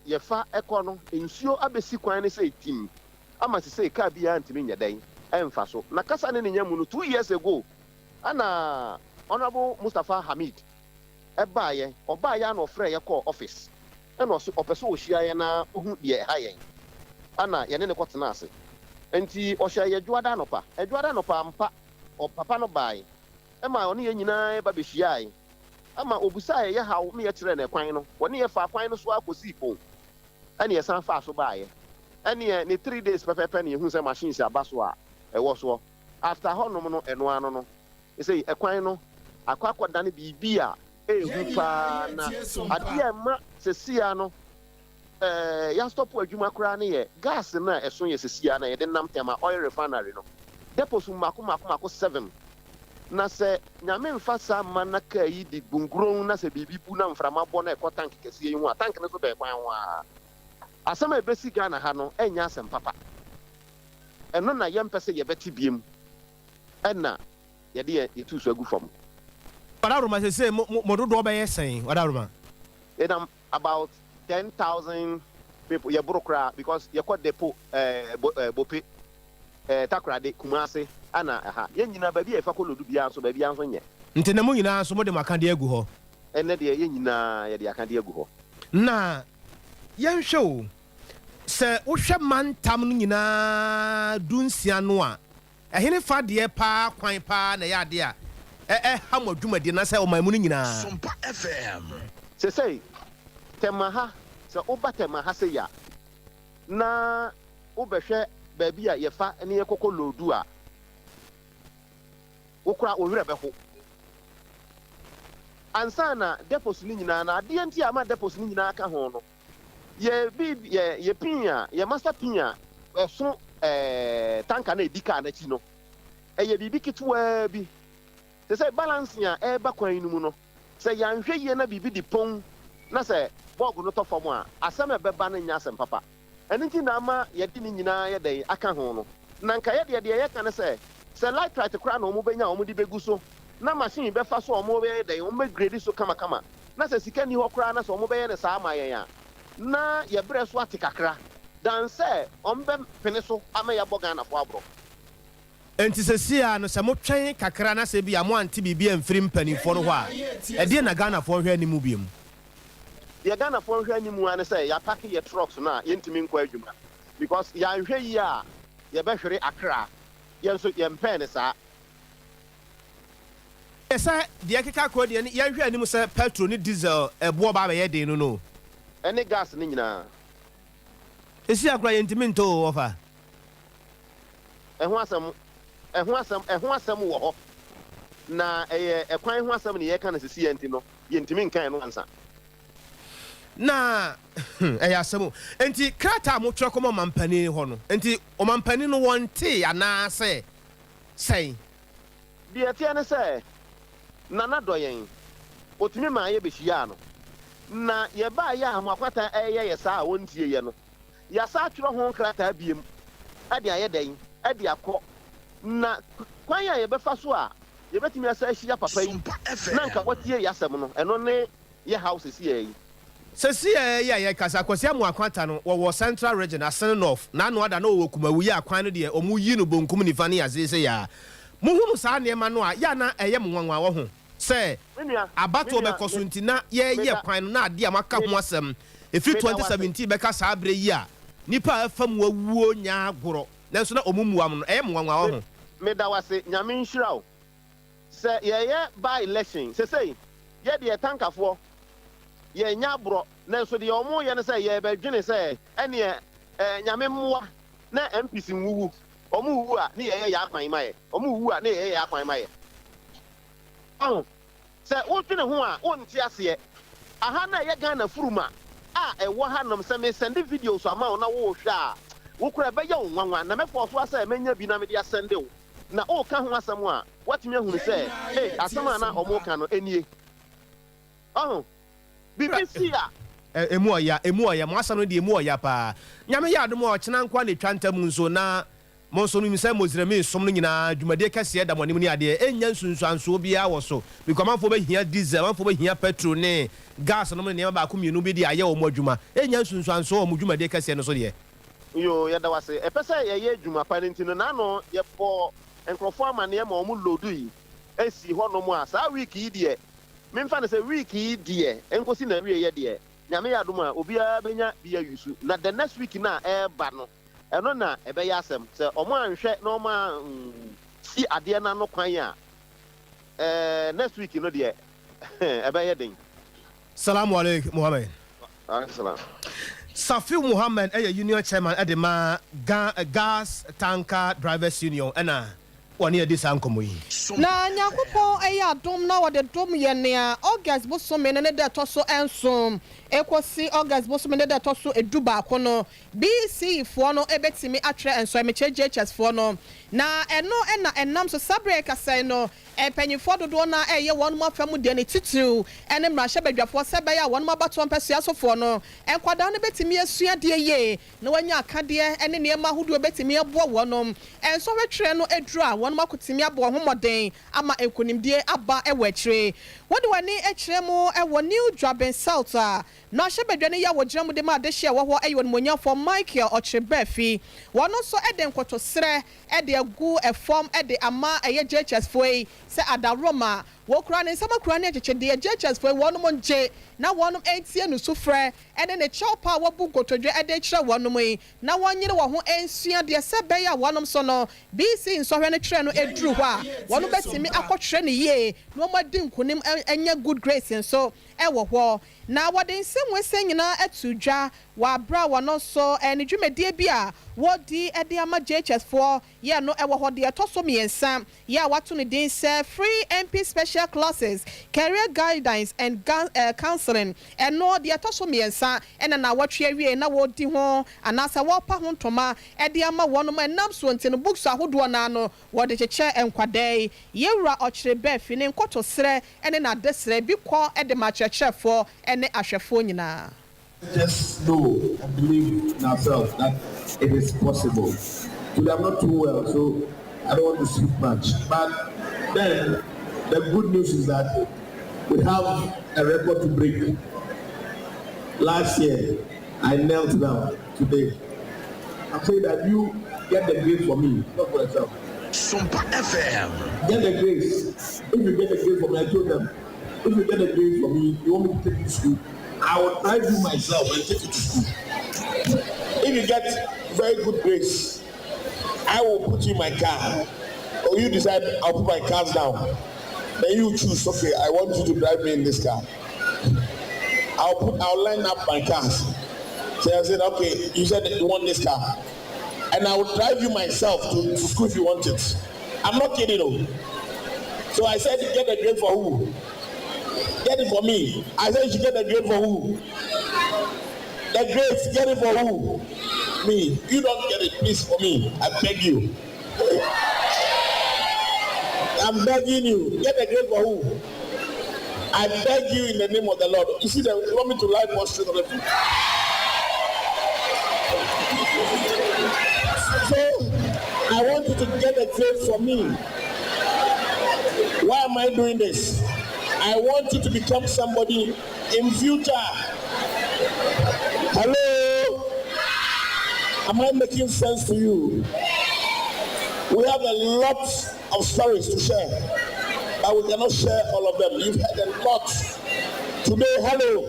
yɛfa kɔ no, nsuo abɛsi kwan no sɛ tim ama sesei kaa biara ntumi nyɛ dɛn ɛmfa so. Na kasa ne ne nya mu no, 2 years ago ɛna Honourable Mustapha Hamid ɛbaeɛ. Ɔbaeɛ a na ɔfrɛ yɛ kɔɔ office ɛna ɔso ɔpɛ sɛ ɔhyia yɛn na ɔhu deɛ ɛha yɛn, ɛna yɛne ne kɔtena ase. Nti ɔhyɛ yɛ Dwoada anɔpa. Ɛdwoada anɔpa ampa, ɔpapa no baeɛ ɛma ɔne yɛn nyinaa ba bɛhyiaeɛ ama obusaa yɛ yɛ haw ne yɛkyerɛ no ɛkwan no. Wɔne yɛ fa kwan no so akɔsii pon ɛne yɛsan faa so baeɛ. Ɛneɛ ne 3 days pɛpɛpɛ ne yɛhu sɛ machines aba so a ɛwɔ soɔ. After hɔnom no, ɛno ano no ɛsɛ ɛkwan no akɔ akɔdane biribi a. Ɛyɛ hu paa na adeɛ a ɛma seesei ara no yɛastɔpo adwuma koraa no yɛ gas no a ɛso yɛ seesei ara no a yɛde nam Tema Oil Refinery no depots mmaako mmaako mmaako seven. Na sɛ Nyame mfa saa mma na kaa yi di gunguronn na sɛ biribi bu na mframa bɔ na ɛkɔ tank kɛseɛ yi ho a, tank no nso bɛn kwan ho ara. Asɛm a ɛbɛsi Ghana ha no ɛnyɛ asɛm papa. Ɛno na yɛmpɛ sɛ yɛbɛte biom ɛna yɛde yɛn yɛtu so agu fam. Ɔdawuroma sesei mo mo dodoɔ bɛyɛ sɛn Ɔdawuroma? Yɛnam about 10,000 people, yɛboro koraa because yɛkɔ depo ɛɛ bo ɛɛ Bope, ɛɛ Takoradi, Kumasi ɛna ɛha. Yɛn nyinaa baabi a yɛfa kɔ lodu biara nso baabiara nso nyɛ. Nti na mo nyinaa nso mode mo akadeɛ agu hɔ? Ɛnnɛ deɛ yɛn nyinaa yɛde akadeɛ agu hɔ. Na yɛnhwɛ o, sɛ wohwɛ mantam no nyinaa dunsia no a, Ɛhene fa deɛ paa kwan paa na ɛyɛ adeɛ a ɛha mo adwumadie no anaasɛ ɔman mu no nyinaa? Sompa FM. Sesei, Tema ha, sɛ woba Tema ha sei a, na wobɛhwɛ baabi a yɛfa ne yɛkɔkɔ loodu a, wo koraa wo werɛ bɛho. Ansa na depots no nyinaa, na adeɛ nti a ama depots no nyinaa ka ho no, Yɛ bi yɛ yɛ pin a yɛ master pin a ɛso ɛɛ tanka no a ɛdi kaa no akyi no, ɛyɛ biribi ketewaa bi. Te sɛ balancing a ɛreba kwan no mu no, sɛ yɛanhwɛ yie na biribi de pon na sɛ bɔg no tɔ fam a, asɛm a ɛbɛba no nyɛ asɛm papa. Ɛno nti na ama yɛde ne nyinaa ayɛ dɛn aka ho no. Na nka yɛdeɛ deɛ yɛka ne sɛ, sɛ lightright koraa na wɔbɛnya a wɔde bɛgu so na machine bɛfa so a wɔbɛyɛ dɛn, wɔbɛgrade so kamakama, na sɛ sika nni hɔ koraa na sɛ wɔbɛyɛ no saa ama yɛn a, na yɛn berɛ so ate kakra than sɛ wɔbɛpene so ama yɛabɔ Ghanafoɔ aborɔ. Enti seesei ara no, sɛ motwɛn kakra na sɛ ebia moante biribi amfiri mpanimfoɔ no hɔ a, ɛdeɛn na Ghanafoɔ nhwɛ anim biom? Deɛ Ghanafoɔ nhwɛ anim ara ne sɛ yɛapake yɛ trucks no a yɛntumi nkɔ adwuma because yɛanhwɛ yie a yɛbɛhwere akra, yɛn nso yɛmpɛɛ no saa. Sɛ deɛ ɛkeka kɔ deɛ ne yɛnhwɛ anim sɛ petrol ne diesel ɛboɔ ba abɛyɛ den no no. Ɛne gas no nyinaa. Sesia koraa yɛntumi ntɔ o wɔfa. Ɛho asɛm, ɛho asɛm, ɛho asɛm wɔ hɔ. Na ɛyɛ ɛkwan ho asɛm na yɛreka no sesia nti no, yɛntumi nka ɛno ansa. Na ɛyɛ asɛm o. Enti krataa a motwerɛ kɔma ɔmampanin hɔ no, enti ɔmampanin no wɔntee anaasɛ sɛn? Deɛ ɛteɛ ne sɛ, Nana dɔ yɛn. Ɔtumi maa yɛbɛhyiaa no. Na yɛbaeɛ a Amoakwata reyɛ yɛ saa a ɔntieeɛ no, yɛasan atwerɛ ho nkrataa biom de ayɛ dɛn? De akɔ. Na kwan a yɛbɛfa so a yɛbɛtumi asan ahyia papa yi na anka watie yɛn asɛm no, ɛno ne yɛ haw sesiaa yi. Sesiaa yi a yɛrekasa, Kwasi Amoako Atta no, wɔwɔ Central Region, Asene North, n'ano ada na ɔwɔ Kumawu yi a kwan no deɛ wɔyi no bonkum nifa ne aseɛ sei a. Mohunu saa nneɛma no a, yɛ a na ɛyɛ mo nwanwa wɔ ho sɛ Me nua, me abatoɔ nua, bɛkɔ so me, nti na yɛreyɛ meda, kwan no na adeɛ a moaka me, ho asɛm ɛfiri meda wo ase. 2017 bɛka saa berɛ yi a nnipa a afa mu awuo nyɛ agorɔ nanso na wɔn mmua mo no, ɛyɛ mo nwanwa wɔ Me, ho. meda wo ase. Nyame nhyira wo. Sɛ yɛyɛ by election sesei yɛ deɛ tankafoɔ yɛ nyɛ aborɔ nanso deɛ ɔmo yɛ ne sɛ yɛ bɛ dwene sɛ ɛneɛ eh Nyame mmoa na MPs nwuwu ɔmo wuwu a ne yɛyɛ yɛ akwan ma yɛ ɔmo wuwu a ne yɛyɛ yɛ akwan ma yɛ wahu sɛ wo dwene ho a wo nte aseɛ aha na ɛyɛ Ghana furuma a ɛwɔ ha nom sɛ me sɛnde videos ama wo na wo hwɛ a wo kora ɛbɛyɛ wo nwanwa na mɛ fɔɔso asɛ mɛnya bi na mede asɛnde wo na woreka ho asɛm a, woatumi ahunu sɛ, ei, asɛm a na wɔreka no nie. Ɔho? Biribi si a. Emu ɔya, emu ɔya, mo asɛm no deɛ emu ɔya paa. Nyame yɛ adom a ɔkyena nkoa na etwa ntamu nso na mo nso menim sɛ Mozremi som no nyinaa dwumadie kɛseɛ da mo anim ne adeɛ ɛnnya nsunsuansoɔ biara wɔ so because amanfoɔ bɛhia diesel, amanfoɔ bɛhia petrol ne gas nom ne nneɛma baako mmienu bi de ayɛ wɔn adwuma ɛnnya nsunsuansoɔ wɔ mo dwumadie kɛseɛ no so deɛ. Yoo, yɛda wo ase. Ɛpɛ sɛ yɛyɛ adwuma pa no nti no, n'ano yɛbɔɔ nkurɔfoɔ amaneɛ ma wɔn loadui sii hɔnom a, saa week yi deɛ, memfa no sɛ week yi deɛ, ɛnkɔsi n'awieɛ deɛ, Nyame yɛ adom a, obiara bɛnya bi ayusu. Na the next week no a ɛreba no, ɛno na ɛbɛyɛ asɛm. Sɛ wɔn anhwɛ na wɔn ansi adeɛ no ano kwan a, ɛɛ, next week no deɛ, ɛbɛyɛ den. Salamu Aleik Mohammed. Safiu Mohammed yɛ Union Chairman de ma Gas Tanker Drivers Union ɛna Wɔne adi saa nkɔmmɔ yi. Na Nyankopɔn yɛ adom na ɔde dom yɛn nea August bosome no ne da ɛtɔ so nson kɔsi August bosome ne da ɛtɔ so 11 no, BCE foɔ no bɛtumi atwerɛ nsɔemekyerɛ JHS foɔ no. Na ɛno na ɛnam so saa berɛ a yɛkasa yi no, mpanyimfoɔ dodoɔ no ara reyɛ wɔn afa mu deɛ ne titiriw ne mmarahyɛbadwafoɔ sɛ ɛbɛyɛ a wɔn abatoɔ mpɛsoa sofoɔ no nkwadaa no bɛtumi asua adeɛ yie na wɔanya akadeɛ ne nneɛma ahodoɔ a ɛbɛtumi aboa wɔn nsɔhwɛ twerɛ no aduru a wɔn akotumi abɔ wɔn ho mmɔden ama nkunimdie aba wɔ akyire. Wode w'ani kyerɛ mu wɔ New Juaben South a mmarahyɛbadwa no yi a wɔgyina mu de ma adehyeɛ a ɛwɔ hɔ yɛ Onimuonyamfoɔ Michael Ɔkyere-Baafi. Wɔn nso de nkotosrɛ de agu fam de ama ɛyɛ JHS foɔ yi sɛ adaworoma. Wɔkura ne nsam akura ne nkyekyedeɛ. JHS foɔ yi wɔnom ngye na wɔnom ntie ne sufrɛ ne ne kyɛwpa a wabu nkotodwe de rekyerɛ wɔnom yi na wɔnyere wɔn ho nsua deɛ sɛ ɛbɛyɛ a wɔnom nso no BC nsɔhwɛ no twerɛ no duru hɔ a wɔnom bɛtumi akɔtwerɛ no yie na wɔn adi nkunim anya good grades nso wɔ hɔ. Na wɔde nsɛm wei nyinaa ato dwa wɔ aberɛ a wɔn nso ne dwumadie bi a wɔredi de ama JHS foɔ yɛ no wɔ hɔ deɛ ɛtɔ so mmiɛnsa yɛ a wɔato no din sɛ Free MP Special Classes, Career Guidance and Counseling. Ɛno deɛ ɛtɔ so mmiɛnsa ɛna nnawɔtwe awie na wɔredi ho anaasɛ wɔrepa ho ntoma de ama wɔnom. Ɛnam soɔ nti no books ahodoɔ no ara no wɔde kyekyɛ nkwadaa yi. Yɛwura Ɔkyere Baafi ne nkotosrɛ ne n'adesrɛ bi kɔ de ma akyerɛkyerɛfoɔ ne ahwɛfoɔ nyinaa. Just know and believe in ourselves that it is possible. Today I'm not too well, so I don't want to speak much. But then the good news is that we have a record to break. Last year, I knelt down. Today, I'm saying that you get the grace for me, not for yourself. Sompa FM. Get the grace. If you get the grace for me, I told them, if you get the grace for me, you want me to take you to school, I will drive you myself and take you to school. If you get very good grace, I will put you in my car. Or you decide I'll put my cars down. Then you choose, okay, I want you to drive me in this car. I'll line up my cars. So I said, okay, you said you want this car. And I will drive you myself to school if you want it. I'm not kidding, though. So I said, get the grade for who? Get it for me. I said, you should get the grade for who? The grades, get it for who? Me. You don't get it, please, for me. I beg you. I'm begging you. Get the grade for who? I beg you in the name of the Lord. You see, you want me to lie prostrate on the floor? So, I want you to get the grade for me. Why am I doing this? I want you to become somebody in future. Hello? Am I making sense to you? We have a lot of stories to share, but we cannot share all of them. You've heard a lot. Today, hello.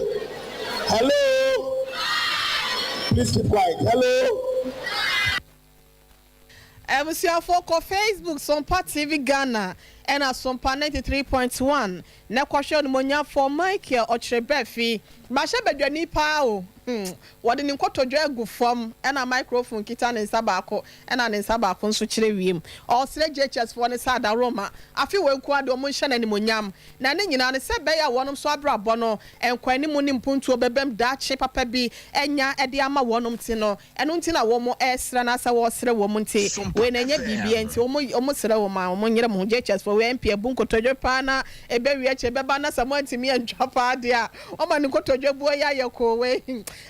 Hello. Please keep quiet. Hello. Abusuafoɔ kɔ Facebook Sompa TV Ghana ɛna Sompa 93.1 na kɔhwɛ Onimuonyamfoɔ Michael Ɔkyerɛbɛfi. Mmarahyɛbadwani paa o, hmm, wɔde ne nkotodwe agu fam ɛna microphone kita ne nsa baako ɛna ne nsa baako nso kyerɛ wiem. Ɔresrɛ JHS foɔ no sɛ adaworoma afe wei nko ara deɛ wɔn nhyɛ no animuonyam na ne nyinaa no sɛ ɛbɛyɛ a wɔnom nso abrabɔ no nkɔanimu ne mpuntuo bɛbam daakye papa bi anya de ama wɔnom nti no. Ɛno nti na wɔn resrɛ anaasɛ wɔresrɛ wɔn nti wei na ɛnyɛ biribiara nti wɔn wɔn srɛ wɔn a wɔn nyere mo ho JHS foɔ wei MP abu nkotodwe paa na ɛbɛwie akyire bɛba na sɛ moantumi antwa paa deɛ a wɔma ne nkotodwe buo yɛ ayɛ koo wei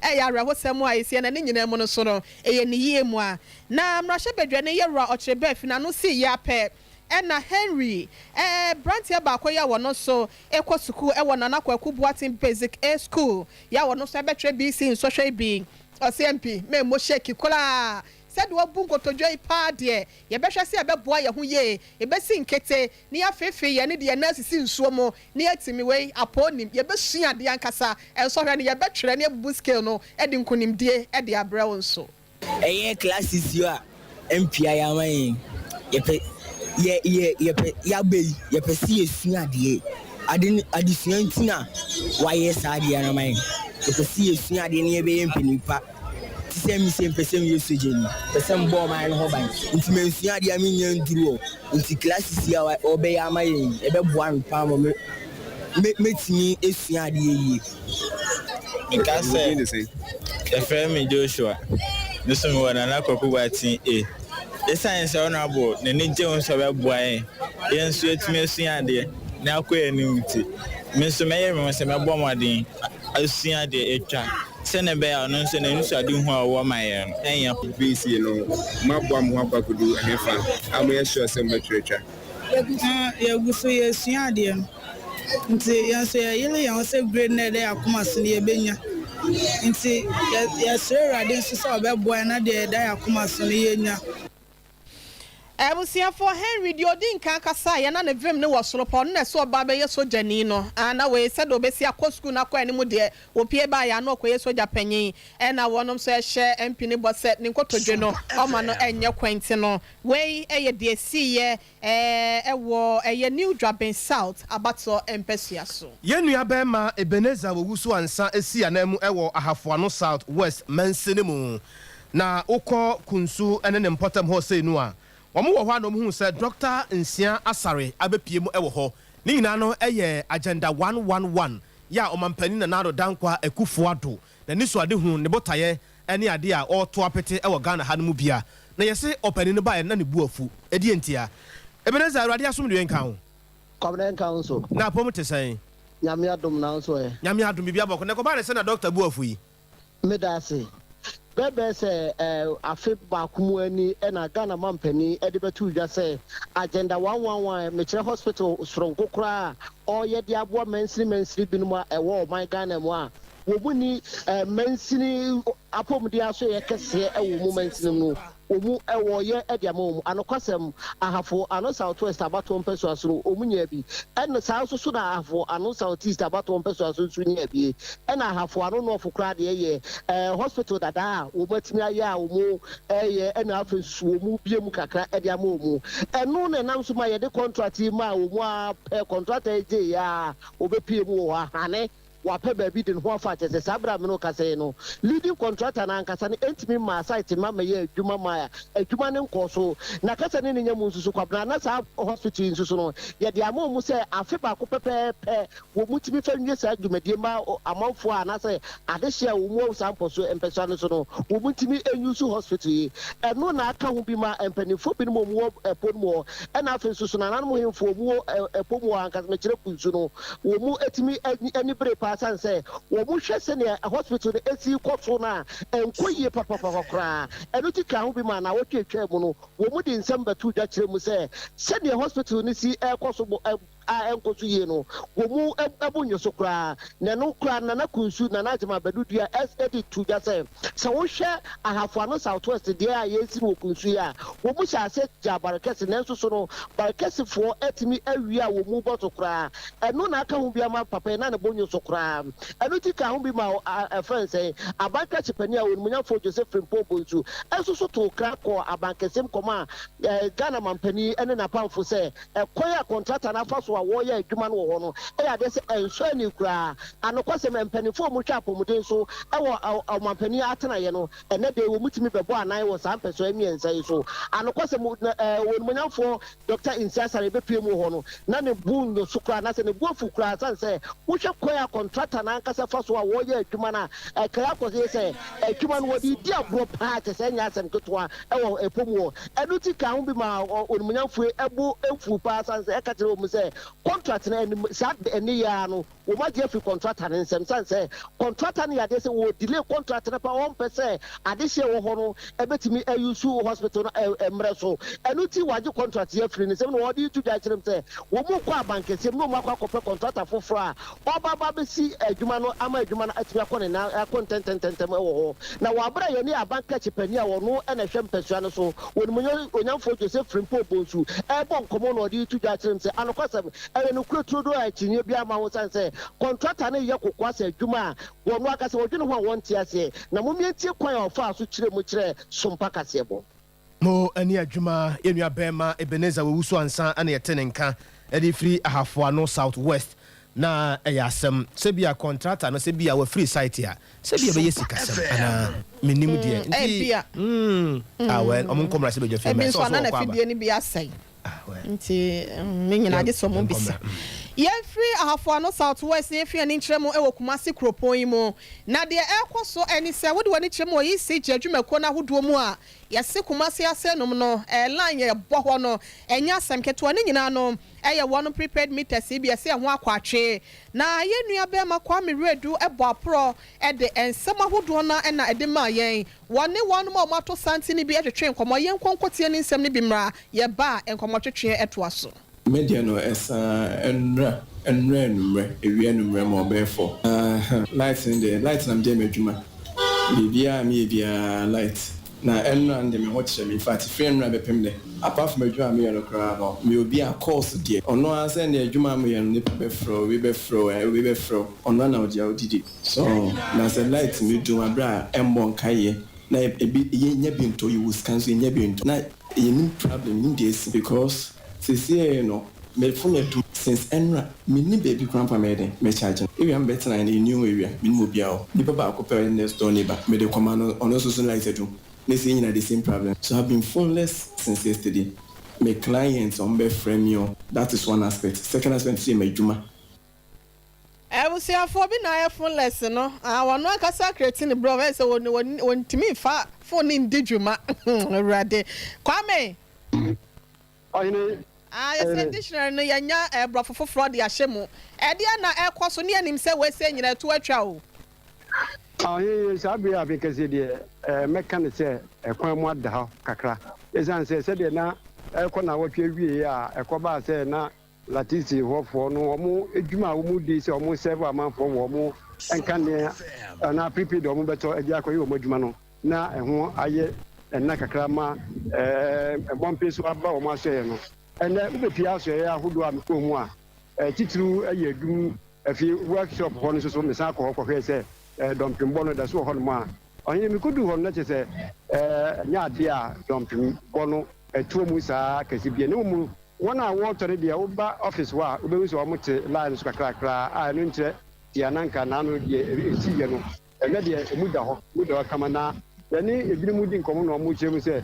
ɛyɛ awerɛhosɛm a ɛsiɛ na ne nyinaa mu no so no ɛyɛ ne yie mu a na mmarahyɛbadwani Yɛwura Ɔkyerɛ Baafi n'ano sii yɛ apɛ ɛna Henry ɛɛ branteɛ baako yi a wɔno nso ɛkɔ sukuu ɛwɔ Nana Kwaku Boateng Basic A School yɛ a wɔno nso ɛbɛtwerɛ BC nsɔhwɛ yi bi. Ɔse MP memmɔ shake koraa. Sɛdeɛ wabu nkotodwe yi paa deɛ, yɛbɛhwɛ sɛ yɛbɛboa yɛn ho yie, yɛbɛsi nkete na yɛafeefee yɛn de yɛn nan asisi nsuo mu na yɛatumi wei, apoo nim, yɛbɛsua adeɛ ankasa, nsɔhwɛ no yɛbɛtwerɛ na yɛabubu scale no de nkunimdie de abrɛ wo nso. Ɛyɛ classes yi a MP ayɛ ama yɛn. Yɛpɛ yɛ yɛ yɛpɛ yɛaba yi yɛpɛ sɛ yɛsua adeɛ. Ade no adesua nti na wayɛ saa adeɛ no ama yɛn. Yɛpɛ sɛ yɛsua adeɛ na yɛbɛyɛ mpanin pa. Te sɛ me sei mepɛ sɛ meyɛ sogyani, mepɛ sɛ mebɔ ɔman no ho ban nti mansua adeɛ a mennya nduru hɔ nti classes yi a wɔbɛyɛ ama yɛn yi ɛbɛboa me paa ma me mɛtumi asua adeɛ yie. Meka sɛ, Yɛfrɛ me Joshua. Me nso mewɔ Nana Kwaku Boateng A. Esiane sɛ Honourable n'ani gye ho sɛ ɔbɛboa yɛn, yɛn nso yɛatumi asua adeɛ na yɛakɔ yɛn anim nti, me nso mɛyere me ho sɛ mɛbɔ mmɔden asua deɛ atwa sɛdeɛ ɛbɛyɛ a ɔno nso n'anisoadehu a ɔwɔ ma yɛn no ɛnyɛ. BC no, moaboa mo ho akɔ akɔdu ɛhefa a moyɛ sure sɛ mobɛtwerɛ atwa? Na yɛgu so yɛresua adeɛ no, nti yɛn nso yɛyere yɛn ho sɛ grade no a ɛda yɛn akoma so no yɛbɛnya. Nti yɛsrɛ Awurade nso sɛ ɔbɛboa yɛn na deɛ ɛda yɛn akoma so no yɛnya. Abusuafoɔ, Henry deɛ ɔdi nkan kasaeɛ na ne vem no wɔ soro paa, ɔno na ɛsɛ ɔba bɛyɛ sogyani no, ah, na wei sɛdeɛ ɔbɛsi akɔ sukuu no akɔ anim deɛ, ɔpue baeɛ a na ɔkɔyɛ sogya panyin, ɛna wɔnom nso ɛhyɛ MP no bɔ sɛ ne nkotodwe no ɔma no ɛnyɛ kwan nti no, wei yɛ deɛ ɛsiiɛ Ɛwɔ ɛyɛ New Dwabin South abatoɔ mpasua so. Yɛn nua barima Ebenezer Owusu Ansah sii ananmu wɔ Ahafoano South West mansini mu. Na wokɔ Kunsu ne ne mpɔtam hɔ sei no a, wɔn wɔ hɔ a na wɔn huu sɛ Dɔkta Nsia Asare abɛpue mu wɔ hɔ. Ne nyinaa no yɛ Agenda 111 yɛ a Ɔmanpanin Nana Addo Dankwa Akufo Addo n'anisoadehunu, ne botaeɛ ne adeɛ a ɔreto apete wɔ Ghana ha no mu bia. Na yɛse ɔpanin no baeɛ no na ne bu afu. Ɛdeɛn ntia? Ebenezer, Awurade asomdwoeɛ nka wo. Kwabena nka wo nso. Na apɔm te sɛn? Nyame adom, na wo nso ɛ? Nyame adom, biribiara bɔkɔ. Na ɛkɔbaa ne sɛn na dɔkta bu afu yi? Meda ase. Bɛbɛɛ sɛ afe baako mu ani na Ghana mampanin de bɛtoo dwa sɛ Agenda 111, mekyerɛ hospital soronko koraa a ɔreyɛ de aboa mansini mansini binom a ɛwɔ ɔman Ghana mu a wɔn nni mansini apɔmuden asoɛeɛ kɛseɛ wɔ wɔn mansini mu no, wɔn wɔreyɛ de ama wɔn. Anokwasɛm, Ahafo Ano South West abatoɔ mpɛsoa so no, wɔn nyaa bi. Ɛna saa nso so na Ahafo Ano South East abatoɔ mpɛsoa so nso nyaa bi. Ɛna Ahafo Ano North koraa deɛ yɛ eh, hospital dadaa a wɔn atumi ayɛ a wɔn ɛyɛ, ɛna afei nso so wɔn bie mu kakra de ama wɔn. Ɛno na ɛnam so ma yɛde contract yi maa wɔn a pɛ contractor yi gyeeɛ a wɔbɛpie mu wɔ hɔ ahane. Wapɛ baabi de ne ho afa kyerɛ sɛ saa bere a me ne wo kasa yi no, leading contractor no ankasa no ntumi mmaa site mma mmɛyɛɛ adwuma maa adwuma no nkɔɔ so. Na kasa ne ne nya mu nso so, Kwabena, na saa hospital yi nso so no, yɛde ama wɔn sɛ afe baako pɛpɛɛpɛ wɔtumi fa nwie saa dwumadie ma amanfoɔ a anaasɛ adehyeɛ a wɔn wɔ saa mpɔso mpɛsoa no so no, wɔntumi nuse hospital yi. Ɛno na aka ho bi ma mpanimfoɔ binom a wɔwɔ ɛpɔ no mu hɔ, ɛna afei nso so nananom hemfo a wɔwɔ ɛpɔ mu hɔ ankasa, mekyerɛ Kunsu no, Wɔtumi ani bere paa sane sɛ wɔhwɛ sɛnea hospital no si rekɔ so no a, ɛnkɔ yie papapapa koraa. Ɛno ti kaa ho bi maa nnawɔtwe a etwaa mu no, wɔde nsɛm bɛtoo dwa kyerɛɛ mu sɛ sɛnea hospital no si rekɔ so a ɛnkɔ so yie no, wɔn bo nnwo so koraa. Na ɛno koraa no, Nana Kunsu, Nana Agyemang Badu Dua de too dwa sɛ, sɛ wohwɛ Ahafo Ano South West deɛ a yɛresi no wɔ Kunsu yi a, wɔhyɛɛ aseɛ gyaa Barekɛse nanso so no, Barekɛsefoɔ atumi awie a wɔn bɔ so koraa. Ɛno na aka ho bi ama papa yi na ne bo nnwo so koraa. Ɛno nti kaa ho bi ma ɛfrɛ no sɛn, aban krakye panin a Onimuonyamfoɔ Joseph Frimpong Bonsu nso so too kra kɔɔ aban kɛseɛ mu kɔmaa Ghana mampanin ne n'apamfo sɛ ɛkwan a kɔntrata no afa so a wɔreyɛ adwuma no wɔ hɔ no yɛ adeɛ sɛ ɛnsɔ ani koraa. Anokwasɛm, mpanimfoɔ a wɔhwɛ apɔmuden so wɔ ɔmampanin atenaeɛ no, ɛnnɛ da yi wɔtumi bɛbɔ anan wɔ saa mpɛsoa mmiɛnsa yi so. Anokwasɛm, Onimuonyamfoɔ Dɔkta Nsia Asare bɛpue mu wɔ hɔ no, na ne bo nnwo so koraa, anaasɛ ne bo afu koraa, ɛsiane sɛ wohwɛ kwan a kɔntrata no ankasa fa so a wɔreyɛ adwuma no a, ɛkae akɔyɛ sɛ adwuma no wɔde redi agorɔ paa, kyerɛ sɛ ɛnyɛ asɛm ketewa wɔ ɛpɔ mu hɔ. Ɛno nti kaa ho bi maa onimuonyamfoɔ yi bo fuu paa, ɛsiane sɛ ɛka kyerɛɛ wɔn sɛ kɔntrat no anim saa ɛnnɛ yi ara no, Wɔn agye afiri kɔntrata no nsam sane sɛ kɔntrata no yɛ adeɛ sɛ wɔ delay kɔntrat no paa wɔn mpɛ sɛ adehyeɛ ɛwɔ hɔ no ɛbɛtumi a use hospital no mmerɛ so ɛno nti wɔagye kɔntrat yi afiri ne nsam na wɔde reto dwa akyerɛ mu sɛ wɔn rekɔ abankɛseɛ mu na wɔn akɔ akɔpɛ kɔntrata foforɔ a ɔba aba abɛsi adwuma no ama adwuma no atumi akɔ ne nan akɔ ntɛntɛntɛntɛm wɔ hɔ na wɔ aberɛ a yɛne aban krakye panin a ɔno na ɛhwɛ mpasua no so Onimuonyamfoɔ Joseph Frimpong Bonsu ɛrebɔ nkɔmmɔ na ɔde reto dwa akyerɛ mu sɛ anokwasɛm Ɛyɛ nokorɛ turodoo a akyinnyeɛ biara mma ho ɛsiane sɛ kɔntrata no reyɛ kokoasɛ adwuma a wɔn ankasa wɔdwene ho a wɔnte aseɛ. Na mommeɛntie kwan a ɔfaa so kyerɛɛ mu kyerɛɛ Sompa kaseɛbɔ. Mo ani adwuma yɛn nua bɛɛma Ebenezer Owusu Ansah na yɛte ne nka de firi Ahafo Ano South West. Na ɛyɛ asɛm sɛ bi a contractor no sɛ bi a wafiri site a sɛ bi a ɛbɛyɛ sikasɛm anaa mennim deɛ nti Ebia. ah well ɔmo nkɔ mmarahyɛ badwa fie Ebi mɛ nso sɛ a na ɔsɛ ɔkɔ aba n'afidie no bi asɛe nti ne nyinaa gye sɛ ɔmo bisa. Yɛmfiri Ahafo Ano South West na yɛmfi ani nkyerɛ mu wɔ Kumasi kuropɔn yi mu. Na deɛ ɛrekɔ so ne sɛ wode w'ani kyerɛ mu wɔ ECG adwumakuo no ahodoɔ mu a, yɛse Kumasi asɛnum no line yɛbɔ hɔ no ɛnyɛ asɛm ketewa. Ne nyinaa no ɛyɛ wɔn prepaid meters yi bi ɛsɛ ɛho akɔ atwe. Na yɛn nua bɛɛma Kwame Wiredu bɔ aporɔ de nsɛm ahodoɔ no ara na ɛde maa yɛn. Wɔne wɔnom a wɔato santene no bi twetwee nkɔmmɔ. Yɛnkɔ nkɔtie ne nsɛm no bi mmra, yɛba a nkɔmmɔtwetweɛ toa so. Me deɛ no ɛsaa ɛnora ɛnora anummerɛ awia anummerɛ ma ɔbɛyɛ fɔ ahaa light no deɛ light na mede yɛ m'adwuma biribiara a meyɛ biara light na ɛnora no deɛ me ho kyerɛ me infact firi ɛnora bɛpem nnɛ apart from adwuma a meyɛ no koraa no meyɛ obi a calls deɛ ɔno ara sɛ ɛnneɛ adwuma a meyɛ no nipa bɛfrɛ wo wei bɛfrɛ wo ɛɛ wei bɛfrɛ wo ɔno ara na ɔgye a ɔdidi so na sɛ light no dum aberɛ a ɛmmɔ nkaeɛ na ebi yɛnnya bi ntɔ yɛwɔ sika nso yɛnnya bi ntɔ na yɛnnim problem yɛnnim deɛ asi because Sesiei no me phone adum since ɛnora menni baabi koraa mpo a mɛyɛ dɛn mɛ charge no. Area me bɛtenaeɛ no yɛ new area menim obiara hɔ nipa baako pɛ ɔyɛ next door neighbor mede kɔma no ɔno nso so light adum ne sɛ yɛn nyinaa the same problem so I've been phoneless since yesterday me clients ɔmo bɛfrɛ me o that is one aspect second aspect nso yɛ m'adwuma. Abusuafoɔ bi na ayɛ phoneless no ah wɔn ankasa create ne blog ɛyɛ sɛ wɔn wɔn ntumi nfa phone no ndi dwuma awurade Kwame. Ɔhene. Ah, yɛsɛ dictionary no yɛanya eh, borɔfo foforɔ de ahyɛ mu. Ɛdeɛn na ɛrekɔ so ne yɛnim sɛ wei sɛ nyina ɛto atwa o. Ɔhene, saa bere a mekasa yi deɛ, eh, mɛka no sɛ ɛkwan mu ada hɔ kakra. Esiane sɛ sɛdeɛ na ɛrekɔ nnawɔtwe awieeɛ a ɛkɔbaa sɛ na Latisi hɔfoɔ no wɔn adwuma a wɔdi sɛ wɔn sɛɛvo amanfoɔ wɔ wɔn nkanea anaa prepaid a wɔbɛtɔ de akɔyɛ wɔn adwuma no, na ɛho ayɛ nna kakra ma mmɔmpe so aba wɔn asoɛeɛ no. Ɛnnɛ, wobɛpue asoɛeɛ ahodoɔ a mekɔɔ mu a, titiriw yɛ adum afie workshop hɔ no nso so, mesan kɔ hɔ kɔhwɛɛ sɛ dɔmpembɔ no da so wɔ hɔnom a. Ɔhene, mekɔduu hɔ no, na kyerɛ sɛ ɛnyɛ adeɛ a dɔmpembɔ no toɔ mu saa kɛse biara, na mmom wɔn a wɔretɔ no deɛ, woba office hɔ a, wobɛhu sɛ wɔte line no so kakrakra a ɛno nkyerɛ deɛ na anka n'ano deɛ ɛsiiɛ no. Ɛnnɛ deɛ, emu da hɔ, emu da hɔ kama. Na yɛne ebinom di nkɔmmɔ na wɔkyerɛ mu sɛ,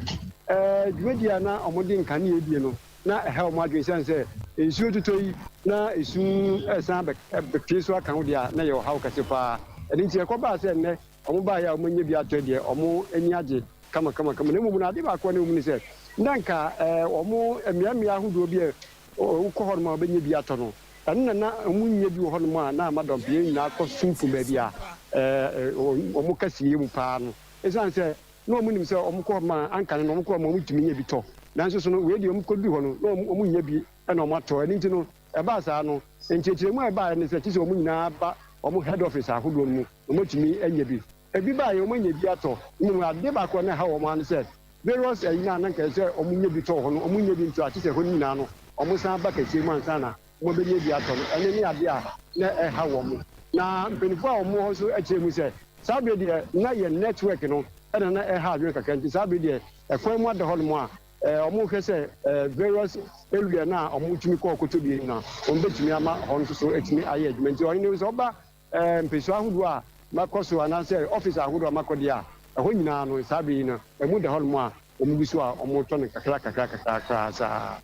ɛɛ, dwumadi a na wɔde nkanea die no, na ɛha wɔn adwene esiane sɛ nsuo totɔ yi na esum resan abɛpue so aka ho deɛ a, na ɛyɛ ɔhaw kɛse paa. Ɛno nti, ɛkɔbaa sɛ nnɛ wɔbaeɛ a wɔanya bi atɔ deɛ, wɔn ani agye kamakamakama. Na mmom no, ade baako a na ɛwɔ mu ne sɛ, na anka wɔn mmeammea ahodoɔ bi a wokɔ hɔnom a wobɛnya bi atɔ no, Ɛno na na wɔnnya bi wɔ hɔnom a na ama dɔmpeyɛ nyinaa kɔ sumfo baabi a wɔn kɛseyɛ mu paa no. Esiane sɛ na wɔnim sɛ wɔkɔ hɔ ma anka no na wɔkɔ hɔ ma wɔtumi nya bi tɔ. Nanso so no, wei deɛ wɔkɔduu hɔ no, na wɔnnya bi na wɔatɔ. Ɛno nti no, ɛbaa saa no, nkyerɛkyerɛmu a ɛbaeɛ ne sɛ, gye sɛ wɔn nyinaa ba wɔn head office ahodoɔ no mu na wɔatumi anya bi. Ebi baeɛ, wɔanya bi atɔ. Mmom adeɛ baako a na ɛha wɔn ara ne sɛ, various ayi no a na anka ɛsɛ sɛ wɔnya bi tɔ wɔ hɔ no, wɔnnya bi ntɔ a, gye sɛ ɛhɔ no nyinaa no, wɔsan ba kɛseɛ mu ansa na wɔabɛnya bi atɔ no. Ɛno ne adeɛ a na ɛha wɔn. Na mpanimfoɔ a wɔwɔ hɔ nso kyerɛɛ mu sɛ, saa berɛ deɛ na yɛn network no na na ɛha adwene kakra nti saa berɛ deɛ ɛkwan mu ada hɔnom a wɔhwɛ sɛ various area no a wɔtumi kɔ kɔtɔ bi no wɔbɛtumi ama hɔ nso so atumi ayɛ adwuma. Nti ɔhene sɛ ɔba mpesua ahodoɔ a makɔ so anaasɛ office ahodoɔ a makɔ deɛ a, ɛhɔ nyinaa no saa berɛ yi no ɛmu da hɔnom a wɔgu so a wɔtɔ no kakra kakra kakra saa.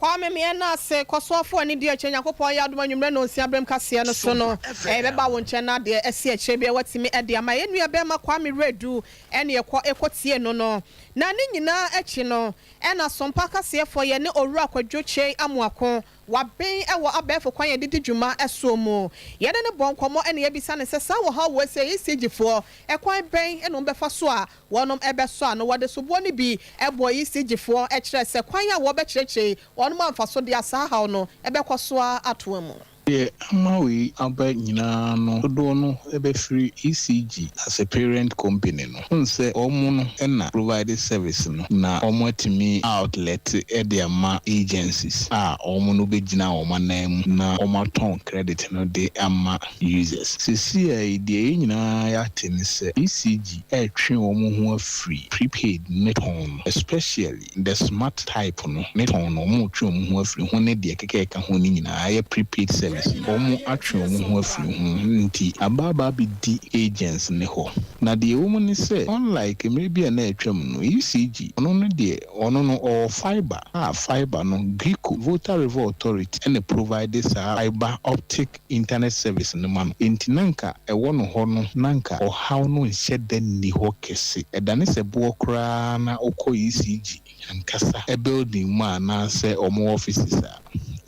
Kwame Mmiena ase, Kɔsoafo a nidi akyire Nyankopɔn ayɛ adom anwummerɛ nnɔnsia berɛm kaseɛ no so no, yɛbɛba wo nkyɛn na deɛ asi akyire biara woatumi de ama. Yɛn nua barima Kwame Wiredu ne yɛkɔ kɔtie no no. Na ne nyinaa akyi no, ɛna Sompa kaseɛfoɔ yɛne Owura Kwadwo Kyei Amoako, waben wɔ abɛɛfo kwan a yɛde di dwuma soɔ mu. Yɛne no bɔɔ nkɔmmɔ na yɛbisa no sɛ saa ɔhaw wei sɛ ECG foɔ, ɛkwan bɛn na wɔbɛfa so a Wɔnom bɛsɔ ano. Wɔde soboɔ no bi bɔɔ ECG foɔ kyerɛɛ sɛ kwan a wɔbɛkyerɛkyerɛ yi wɔnom amfa so de a saa haw no bɛkɔ so ara atoa mu. Deɛ ama wei aba nyinaa no dodoɔ no bɛfiri ECG as a parent company no. Wohu sɛ wɔn no na provide service no na wɔn atumi outlet de ama agencies a wɔn no bɛgyina wɔn anan mu na wɔn atɔn credit no de ama users. Seesei yi deɛ yɛn nyinaa yɛate ne sɛ ECG retwe wɔn ho afiri prepaid ne tɔn no especially the smart type no ne tɔn no wɔn retwe wɔn ho afiri ho ne deɛ ɛkeka ɛka ho no nyinaa ɛyɛ prepaid service. service no, wɔn atwe wɔn ho afiri ho nti aba aba abɛdi agents no hɔ. Na deɛ ɛwɔ mu ne sɛ unlike mmerɛ bi a na atwam no, ECG ɔno no deɛ ɔno no ɔwɔ fibre a fibre no Gridco, Volta River Authority, na provide saa fibre optic internet service no ma no. Enti na anka ɛwɔ no hɔ no na anka ɔhaw no nhyɛ da nni hɔ kɛse. Ɛdane sɛ boɔ koraa na wokɔ ECG ankasa building mu anaasɛ wɔn offices a,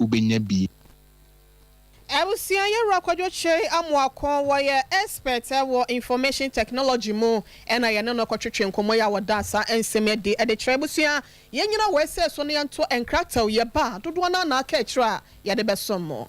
wobɛnya bi. Abusua Yɛwura Kwadwo Kyei Amoako, wɔyɛ expert wɔ information technology mu ɛna yɛne no kɔtwetwe nkɔmmɔ yi a wɔda saa nsɛm yi adi de kyerɛ abusua. Yɛnnyina wɔ ɛsɛ so na yɛnto nkrataw yi ɛba a, dodoɔ no ara na aka akyire a yɛde bɛsom mo.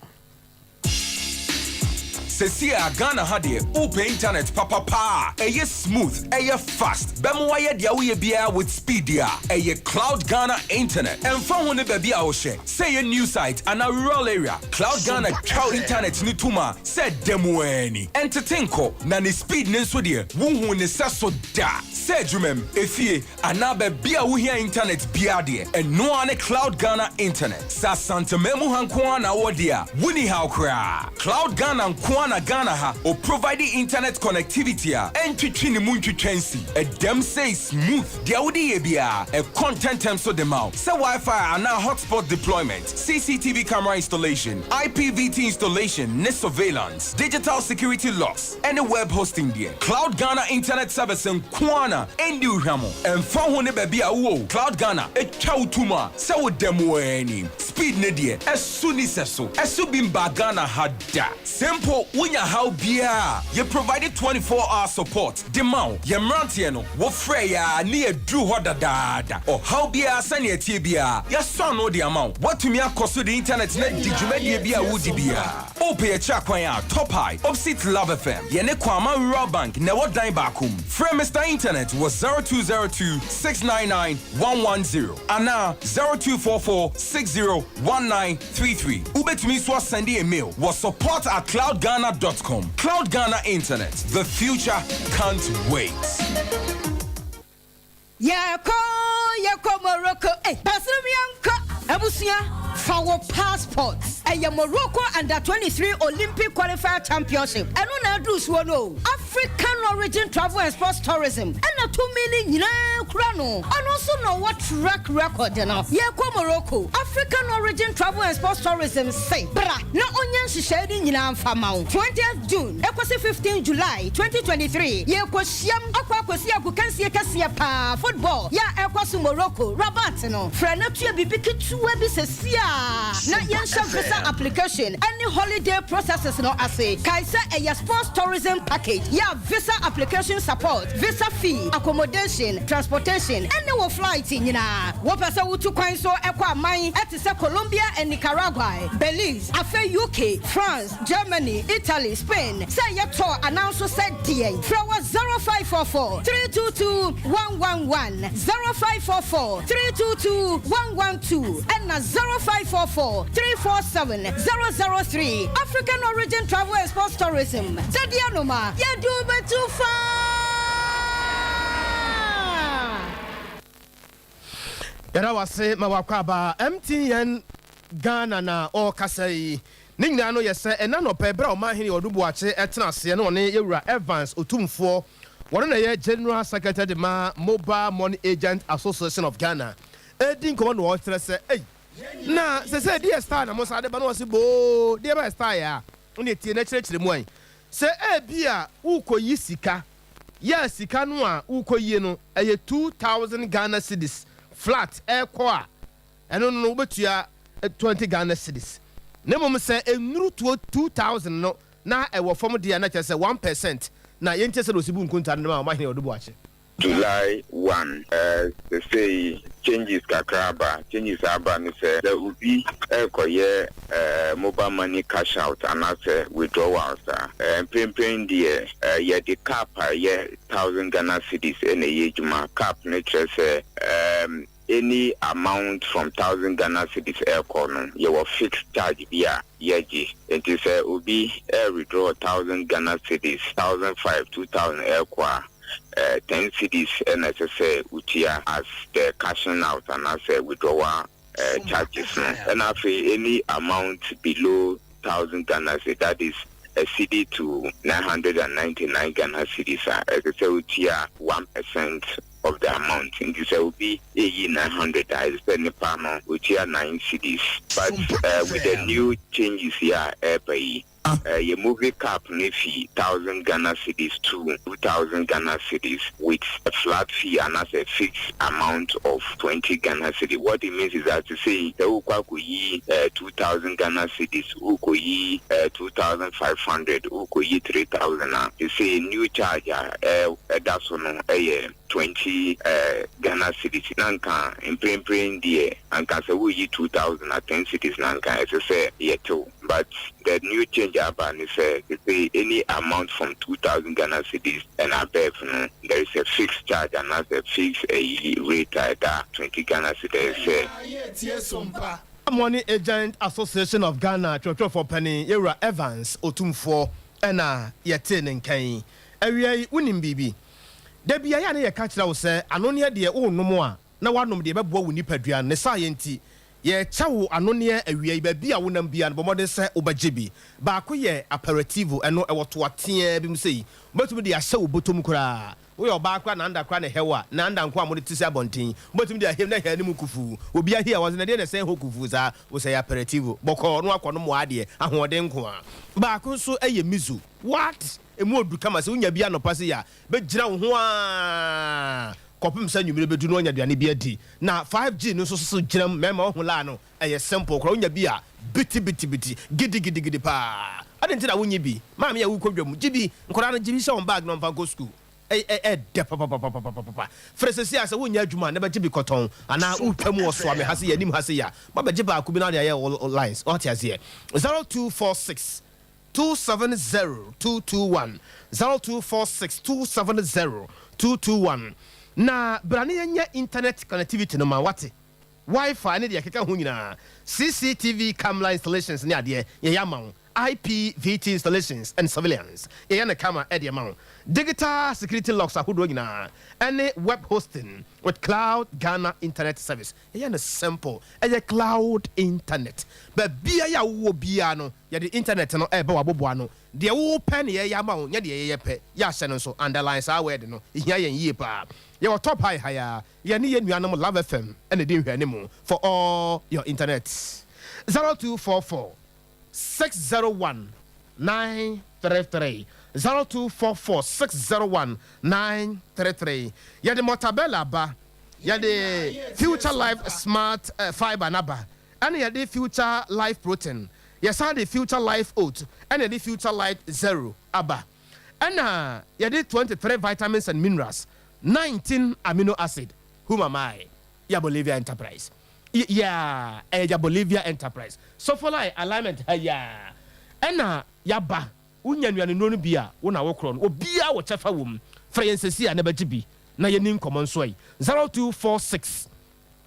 Sesie a Ghana ha deɛ wopɛ internet papa paa a ɛyɛ smooth, ɛyɛ fast, bɛma wayɛ deɛ woyɛ biara with speed deɛ a, ɛyɛ Cloud Ghana Internet. Ɛmfa ho ne baabi a wohyɛ, sɛ ɛyɛ new site anaa rural area, Cloud Ghana twa wo internet no tom a sɛ da mu ara ni. Ɛntete nkɔ, na ne speed no nso deɛ wonhuu ne sɛso da. Sɛ adwumam, efie, anaa baabi a wohia internet biara deɛ, ɛno ara ne Cloud Ghana Internet. Sɛ Asanteman mu ha nko ara na wowɔ deɛ a, wonni haw koraa. Cloud Ghana nko ara na Ghana ha ɔprovide internet connectivity a ɛntwetwe ne mu ntwitwa nsi. Ɛdam sei smooth, deɛ wode yɛ biara, ɛkɔ ntɛntɛm so de ma wo. Sɛ Wi-Fi anaa hotspot deployment, CCTV camera installation, IPVT installation ne surveillance, digital security locks, ne web hosting deɛ, Cloud Ghana Internet Service nko ara na ɛndi wo hwammɔ. Ɛmfa ho ne baabi a wowɔ o, Cloud Ghana twa wo tom a sɛ woda mu ara ni. Speed no deɛ, ɛso nni sɛso. Ɛso bi mbaa Ghana ha da. Sɛ mpo wonya haw biara a, yɛ provide 24 hour support de ma wo. Yɛn mmeranteɛ no, wofrɛ yɛn a ne yɛaduru hɔ dadaada. Ɔhaw biara sɛnea ɛteɛ biara, yɛasɔ ano de ama wo. Woatumi akɔ so de internet no adi dwumadie bi a woredi biara. Wopɛ yɛn kyerɛ kwan a, Top High, opposite Love FM, yɛne Kwama Rural Bank na ɛwɔ dan baako mu. Frɛ Mister Internet wɔ 0202 699 110 anaa 0244 60 1933. Wobɛtumi nso asɛnde yɛn mail wɔ support at cloudghana dot com. Cloud Ghana Internet, the future can't wait. Yɛkɔ yɛkɔ Morocco eh Baserim yɛnkɔ. Abusua fa wo passport. Ɛyɛ Morocco Under 23 Olympic Qualifier Championship ɛno na aduru soɔ no o. African Origin Travel and Sports Tourism ɛna tumi no nyinaa kura no. Ɔno nso na ɔwɔ track record no. Yɛkɔ Morocco. African Origin Travel and Sports Tourism se bra na ɔnyɛ nhyehyɛe no nyinaa mfa ma wo. 20th June ɛkɔsi 15 July 2023 yɛkɔ. Hyiam akɔ akɔsi agokansie kɛseɛ paa, football, yɛ a ɛrekɔ so Morocco, Rabat no. Frɛ na tua biribi ketewa bi seesei ara na yɛnhyɛ visa application ne holiday processes no ase. Kae sɛ ɛyɛ sports tourism package yɛ a visa application support, visa fee, accommodation, transportation ne wo flight nyinaa. Wopɛ sɛ wotu kwan nso kɔ aman te sɛ Colombia and Nicaragua, Belize, afei UK, France, Germany, Italy, Spain, sɛ ɛyɛ tour anaa nso sɛ deɛn, frɛ wɔ 0544 322 111, 0544 322 112, ɛna 0544 347 003. African Origin Travel and Sports Tourism, Dadi Anoma, yɛde wo bɛtu faa! Yɛda wo ase ma w'akwaaba MTN Ghana na ɔrekasa yi. Ne nyinaa no yɛ sɛ ɛnnɛ anɔpa yi berɛ a Ɔmanhene Ɔdo Boakye tena aseɛ na ɔne Yɛwura Evans Otumfoɔ, wɔno na ɛyɛ General Secretary de ma Mobile Money Agent Association of Ghana, redi nkɔmmɔ na ɔrekyerɛ sɛ ei, na sɛsɛ deɛ style na mo san de ba na ɔse boo, deɛ bɛyɛ style a, wodeɛ tie na kyerɛkyerɛ mu ai. Sɛ ebia worekɔyi sika yɛ a sika no a worekɔyie no ɛyɛ 2000 Ghana cedis flat ɛrekɔ a, ɛno no wobɛtua 20 Ghana cedis. Na mmom sɛ ɛnnuru tuo 2000 no na ɛwɔ fam deɛ a na kyerɛ sɛ 1% na yɛntie sɛdeɛ ɔsi bu nkontaa no de ma Ɔmahene Ɔdo Boakye. July 1, Sesei changes kakra aba. Changes a aba ne sɛ, sɛ obi rekɔyɛ mobile money cash out anaasɛ withdrawals a, mprempren deɛ yɛde cap a ɛyɛ thousand Ghana cedis na ɛyɛ adwuma. Cap no kyerɛ sɛ any amount from thousand Ghana cedis rekɔ no, yɛwɔ fixed charge bi a yɛgye. Nti sɛ obi re-withdraw thousand Ghana cedis, 1,500, 2,000 rekɔ a, 10 cedis na ɛsɛ sɛ wotua as the cashing out anaasɛ withdrawal charges no. Ɛna afei any amount below. 1000 Ghana cedi, that is a cedi to 999 Ghana cedis a, ɛsɛ sɛ wotua 1% of the amount. Nti sɛ obi eyi 900 a, ɛsɛ sɛ nipa no otua 9 cedis. But with the new changes yi a ɛreba yi, yɛ move cap no fi 1000 Ghana cedis to 2000 Ghana cedis with a flat fee and as a fixed amount of 20 Ghana cedis. What it means is that to say sɛ wokɔ akɔyi 2000 Ghana cedis, wokɔyi 2500, wokɔyi 3000 a, to say new charge a ɛda so no ɛyɛ 20 Ghana cedis. Na nka mprempren deɛ, anka sɛ woyi 2000 a, 10 cedis na nka ɛsɛ sɛ yɛtew, but the new change aba ne sɛ sɛ any amount from 2000 Ghana cedis and above no, there is a fixed charge and as a fixed rate a ɛda 20 Ghana cedis sɛ Money Agent Association of Ghana twerɛtwerɛfoɔ panin, yɛwura Evans Otumfoɔ, ɛna yɛtee ne nkan awia yi. Wonim biribi da bia yɛ a ne yɛka kyerɛ wo sɛ anoneɛ deɛ wonom a na woanom deɛ ɛbɛboa wo nipadua no. Ne saa yɛ nti yɛkyɛ wo anoneɛ awia yi. Baabi a wonam bia no, bɔ mmɔden sɛ wobɛgye bi. Baako yɛ aperitivo, ɛno ɛwɔ toateɛ bi mu sɛ yi, wobɛtumi de ahyɛ wo bɔtɔm koraa. Woyɛ ɔbaa koraa na anda koraa na ɛhɛw a na anda nko a mode te sɛ abɔnten, wobɛtumi de ahem na ɛhɛ anim kufuu. Obi ahi a wɔsɛ na deɛ na ɛsɛn hɔ kufuu saa wo sɛ yɛ aperitivo bɔkɔɔ no akɔ no mmoa adeɛ ahoɔden nko a. Baako nso ɛyɛ miso what emu odu kama sɛ wonya bi anɔpa sɛ yɛ a bɛgyina wo ho a kɔpem sɛ nwumire bɛdu no, ɔnya aduane bi adi. Na 5G no nso so gyina mu mmarima ɔho laa no, ɛyɛ simple koraa. Wonya bi a biti biti biti gidi gidi gidi paa. Ade nti na wonyi bi maame a wokɔ dwam, gye bi, nkɔdaa no gye bi hyɛ wɔn bag na ɔmfa nkɔ school. Ɛdɛ papapapapapa. Frɛ sɛsi a sɛ wonyɛ adwuma na bɛgye bi kɔtɔn anaa wotwa mu wɔ soame ha se yɛ anim ha se yɛ a mabɛgye baako bi na wode ayɛ lines. Ɔte aseɛ? 0246 270 221, 0246 270 221. Na bra ne yɛnyɛ internet connectivity no ma wate, WiFi ne deɛ ɛkeka ho nyinaa, CCTV camera installations ne adeɛ yɛyɛ ama wo, IPVT installations and surveillance yɛyɛ ne kama ɛde ama wo, digital security locks ahodoɔ nyinaa, ɛne web hosting with Cloud Ghana Internet Service. Yɛyɛ no simple, ɛyɛ cloud internet. Baabia yɛ a wowɔ biara no, yɛde internet no ɛɛbɛ w'aboboa no. Deɛ wowɔ ne yɛyɛ ama wo, nyɛ deɛ yɛyɛ pɛ. Yɛahyɛ no nso, underline saa word no, ɛhia yɛn yie paa. Yɛwɔ Top High ha ya, yɛne yɛ nuanom Love FM ɛna di nhwɛne mu for all your internet. 0244 601 933, 0244 601 933. Yɛde Mortabella ba, yɛde Future Life Smart Fibre naba, ɛna yɛde Future Life Protein, yɛsan de Future Life Oat, ɛna yɛde Future Life Zero aba, ɛna yɛde 23 vitamins and minerals, 19 amino acid. Whom am I? Ya Bolivia Enterprise. Yeah, ɛyɛ Ya Bolivia Enterprise, Sofoline alignment ha ya ɛna yaba. Wonya nnuane nnuro no bi a wo na wokorɔ no, obiara wɔ kyɛfa wɔ mu. Frɛ yɛn sɛsi a na bɛgye bi na yɛni nkɔmmɔ nso ayi. 0246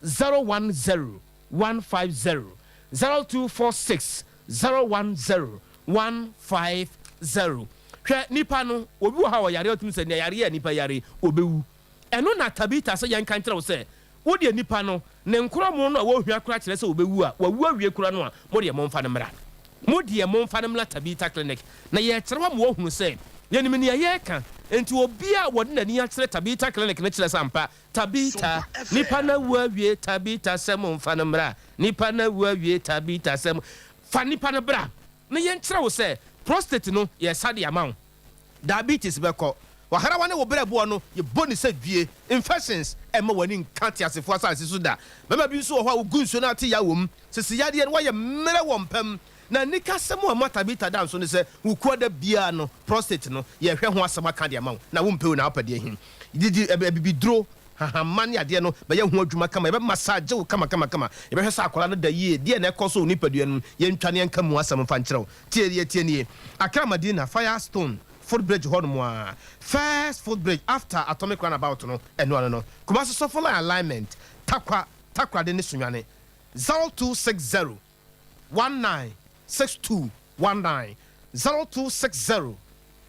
010 150, 0246 010 150. Hwɛ, nipa no obi wɔ ha a ɔyare, ɔtumi sɛ nea yare a nipa yare obɛwu. Ɛno na Tabita sɛ yɛnka nkyerɛ wo sɛ wodeɛ nipa no ne nkorɔmo no a wɔhua kora kyerɛ sɛ wɔbɛwu a wawu awie kora no a, modeɛ momfa no mmra, mo deɛ momfa no mmra Tabita Clinic na yɛkyerɛ hɔ ma wɔhunu sɛ yɛnim nea yɛreka. Nti obi a wɔde n'ani akyerɛ Tabita Clinic no kyerɛ sɛ ampa Tabita nipa no awu awie. Tabita sɛ momfa no mmra, nipa no awu awie. Tabita sɛ fa nipa no bra na yɛnkyerɛ wo sɛ prostate no yɛsa de ama wo, diabetes bɛkɔ, waharawa ne wo berɛboɔ no yɛbɔ ne sɛ due, infections ɛma w'ani nka te asefoɔ asase so da. Bɛma bi nso wɔ hɔ a wogu nsuo no ate ya wɔ mu sisi yadeɛ no wɔyɛ mmerɛ wɔ mpam. Na nika asɛm a ma Tabita da nso ne sɛ wokua da biara no, prostate no yɛhwɛ ho asɛm aka de ama wo na wompɛ wo na wopɛ deɛ him didi abibiduro hahama ne adeɛ no bɛyɛ ho adwuma kama. Yɛbɛ massage wo kama kama kama. Yɛbɛhwɛ sɛ akwadaa no da yie deɛ na ɛkɔ so wɔ nipadua no mu, yɛntwa ne yɛnka mu asɛm mfa nkyerɛ wo. Tie deɛ tie nie: Accra Madina, Firestone footbridge hɔ nom a, first footbridge after Atomic Roundabout no, ɛno ano no. Kumasi Sofoline alignment, Takwa, Takoradi ne Sunyani, 0260 1962 19, 0260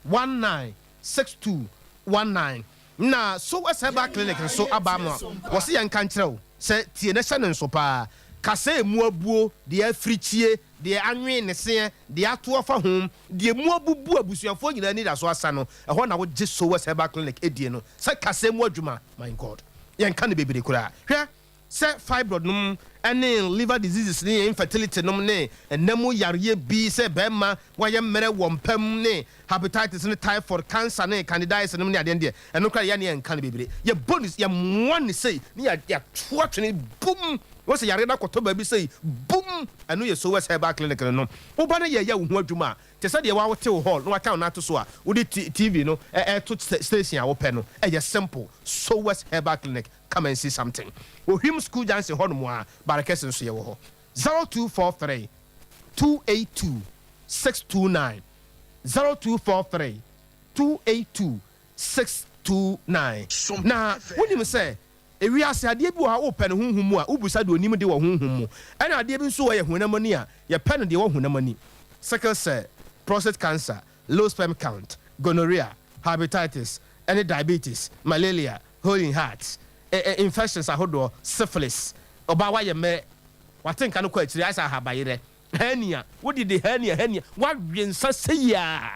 1962 19. Na so Herbal Clinic nso aba ama wɔsi yɛn nka nkyerɛ wo sɛ tie ne hyɛ ne nso paa. Kasa emu abuo, deɛ afirikyie, deɛ anwee ne seɛ, deɛ ato afa ho, deɛ emu abubu abusuafoɔ nyinaa anidaso asa no, ɛhɔ na wogye Sowes Herbal Clinic die no sɛ kasa mu adwuma. My God. Yɛnka no bebree koraa. Hwɛ! Sɛ fibroid nom ne liver diseases ne infertility nom ne nna mu yareɛ bi sɛ bɛɛma wayɛ mmerɛ wɔ mpa mu ne hepatitis ne typhoid, cancer ne candidiasis nom ne adeɛ no deɛ ɛno koraa deɛ yɛne yɛnka no bebree. Yɛbɔ no yɛmoa no sei ne yɛato atwene bum wohu sɛ yareɛ no akɔtɔ baabi sei bum ɛno yɛ Sowes Herbal Clinic no no. Woba na yɛyɛ wo ho adwuma a te sɛ deɛ woate wo hall na waka wo nan ato so a wode TV no ɛto station a wopɛ no ɛyɛ simple. Sowes Herbal Clinic Come and see something. Ohwim school junction hɔ nom a, Barekɛse nso yɛwɔ hɔ. 0243 282 629 0243 282 629 Na wonim sɛ ewiase adeɛ bi wɔ hɔ a wopɛ no honhom mu a, wobisa deɛ onim de wɔ honhom mu. Ɛna adeɛ bi nso wɔ yɛ honam ani a, yɛpɛ no deɛ ɛwɔ honam ani. Sickle cell, prostate cancer, low sperm count, gonorrhea, hepatitis, ɛne diabetes, malaria, Hole in heart, infections ahodoɔ, syphilis, ɔbaa wayɛ mmerɛ, wate nka no kɔ akyire ayɛ sɛ ahabayerɛ, hernia, wode de hernia, hernia, wawe nsa sei a,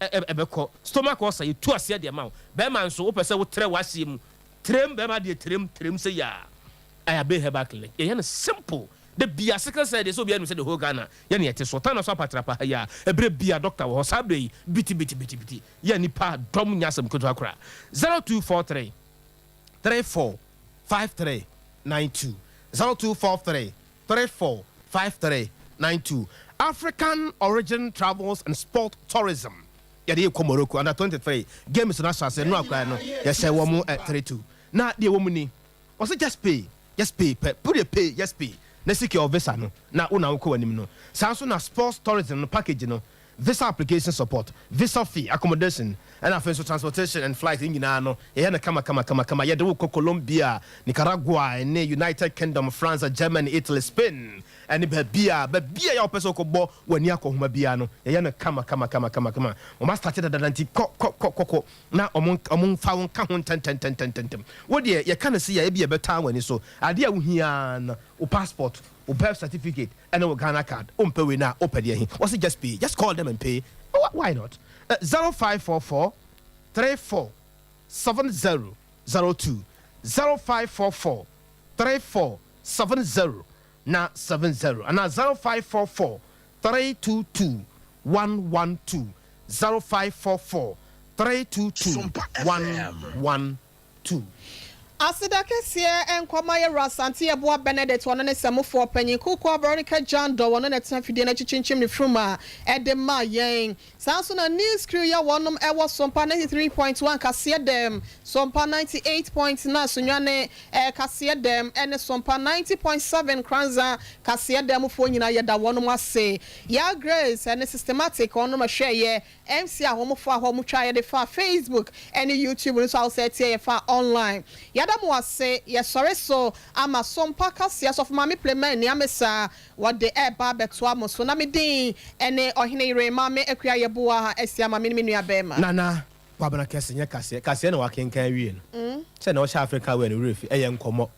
ɛbɛkɔ, stomach ulcer, yɛtu aseɛ de ma wo, bɛrima nso wopɛ sɛ wotrɛ w'aseɛ mu, trem, bɛrima deɛ trem, trem sei a, Ayabe Herbal Clinic, yɛyɛ no simple, da bia sickle cell deɛ sɛ obiara nim sɛ the whole Ghana yɛne yɛte so, ɔtan na so apatrapa ha yi a, ɛberɛ bia doctor wɔ hɔ, saa berɛ yi, biti biti biti biti. Yɛ nipa dɔm nyɛ asɛm ketewa koraa. 0243 34 53 92 0243 34 53 92 African Origin Travels and Sport Tourism yɛde rekɔ Morocco under 23 games no ahyɛ ase nnora koraa no yɛhyɛ wɔn 3 2 na deɛ ɛwɔ mu ni wɔse just pay just pay pɛ wo deɛ pay just pay na secure visa no na wo na wokɔ w'anim no saa nso na sports tourism no package no Visa application support, visa fee, accommodation, ɛna afei nso transportation and flight ne nyinaa no yɛyɛ no kama kama kama kama. Yɛde wo kɔ Colombia, Nicaragua, ɛne United Kingdom, France, Germany, Italy, Spain, ɛne baabi a baabi a yɛ a wopɛ sɛ wokɔbɔ w'ani akɔhoma biara no yɛyɛ no kama kama kama kama kama. Wɔn astate dadada nti kɔ kɔ kɔ kɔ kɔ na wɔn wɔn mfa wo nka ho ntɛntɛntɛntɛntɛm. Wo deɛ yɛka no sei a ebia ɛbɛtaa w'ani so. Adeɛ a wohia ara no wo passport, wo birth certificate, Ɛne wo Ghana card wompɛ wei na wopɛ deɛ he? Wɔse just pay, just call them and pay, why not? 0544 34 70 02 0544 34 70 na 70 anaa 0544 322 112 0544 322 112. Tu. Aseda kɛseɛ nkɔ ma yɛwura Asante Yeboah Benedict, ɔno ne Sɛmofoɔ Panyin, Kuukua Veronica Jandor, ɔno na ɛtena fidie no akyi kyinkyim ne funum a ɛde ma yɛn. Saa nso na News Crew yɛ wɔnom ɛwɔ Sompa 93.1 Kaseɛ Dɛm, Sompa 98.9 Sunyani Kaseɛ Dɛm ɛne Sompa 90.7 Kranza Kaseɛ Dɛm foɔ nyinaa yɛda wɔnom ase. Yaa Grace ɛne Systematic wɔnom ɛhwɛɛyɛ MC a wɔn faa hɔ wɔn twaa yɛde faa Facebook ɛne YouTube no so a wosɛ tie yɛ fa online. Yɛda mo ase yɛ sɔre so ama Sompa kaseɛ Sɔfo Maame Pleman Nea Mesa wɔde ɛɛba abɛtoa mo so na me din ɛne Ɔhene Yere Maame Akua Yeboah Asia ma me ne me nua bɛɛma. Nana Kwabena Kɛse nyɛ kaseɛ kaseɛ na wakenkan awie no sɛ na ɔhyɛ Africa wɛ no werɛ fi ɛyɛ nkɔmɔ.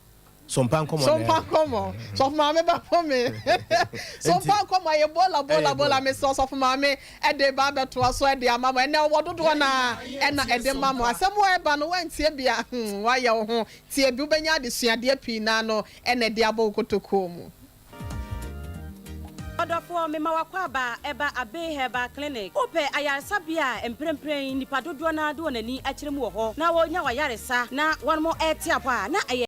Sompa nkɔmɔ na Sompa nkɔmɔ. Sɔfo maame ba bɔ me. Sompa nkɔmɔ ayɛ bola bola bola me sɛ ɔsɔfo maame ɛde ba abɛtoa so ɛde ama mo. Ɛnɛ ɔwɔ dodoɔ na ɛna ɛde ma mo. Asɛm a ɛba no wantie bi a hmm wayɛ wo ho. Tie bi wobɛnya adesuadeɛ pii naa no ɛna ɛde abɔ wo kotokuo mu. Ɔdɔfoɔ, mema w'akwaaba ɛba Abbey Herbal Clinic. Wopɛ ayaresabea a mprempren nnipa dodoɔ no ara de wɔn ani akyerɛ mu wɔ hɔ na wɔnya w'ayaresa na wɔn rete apɔ a, na ɛyɛ.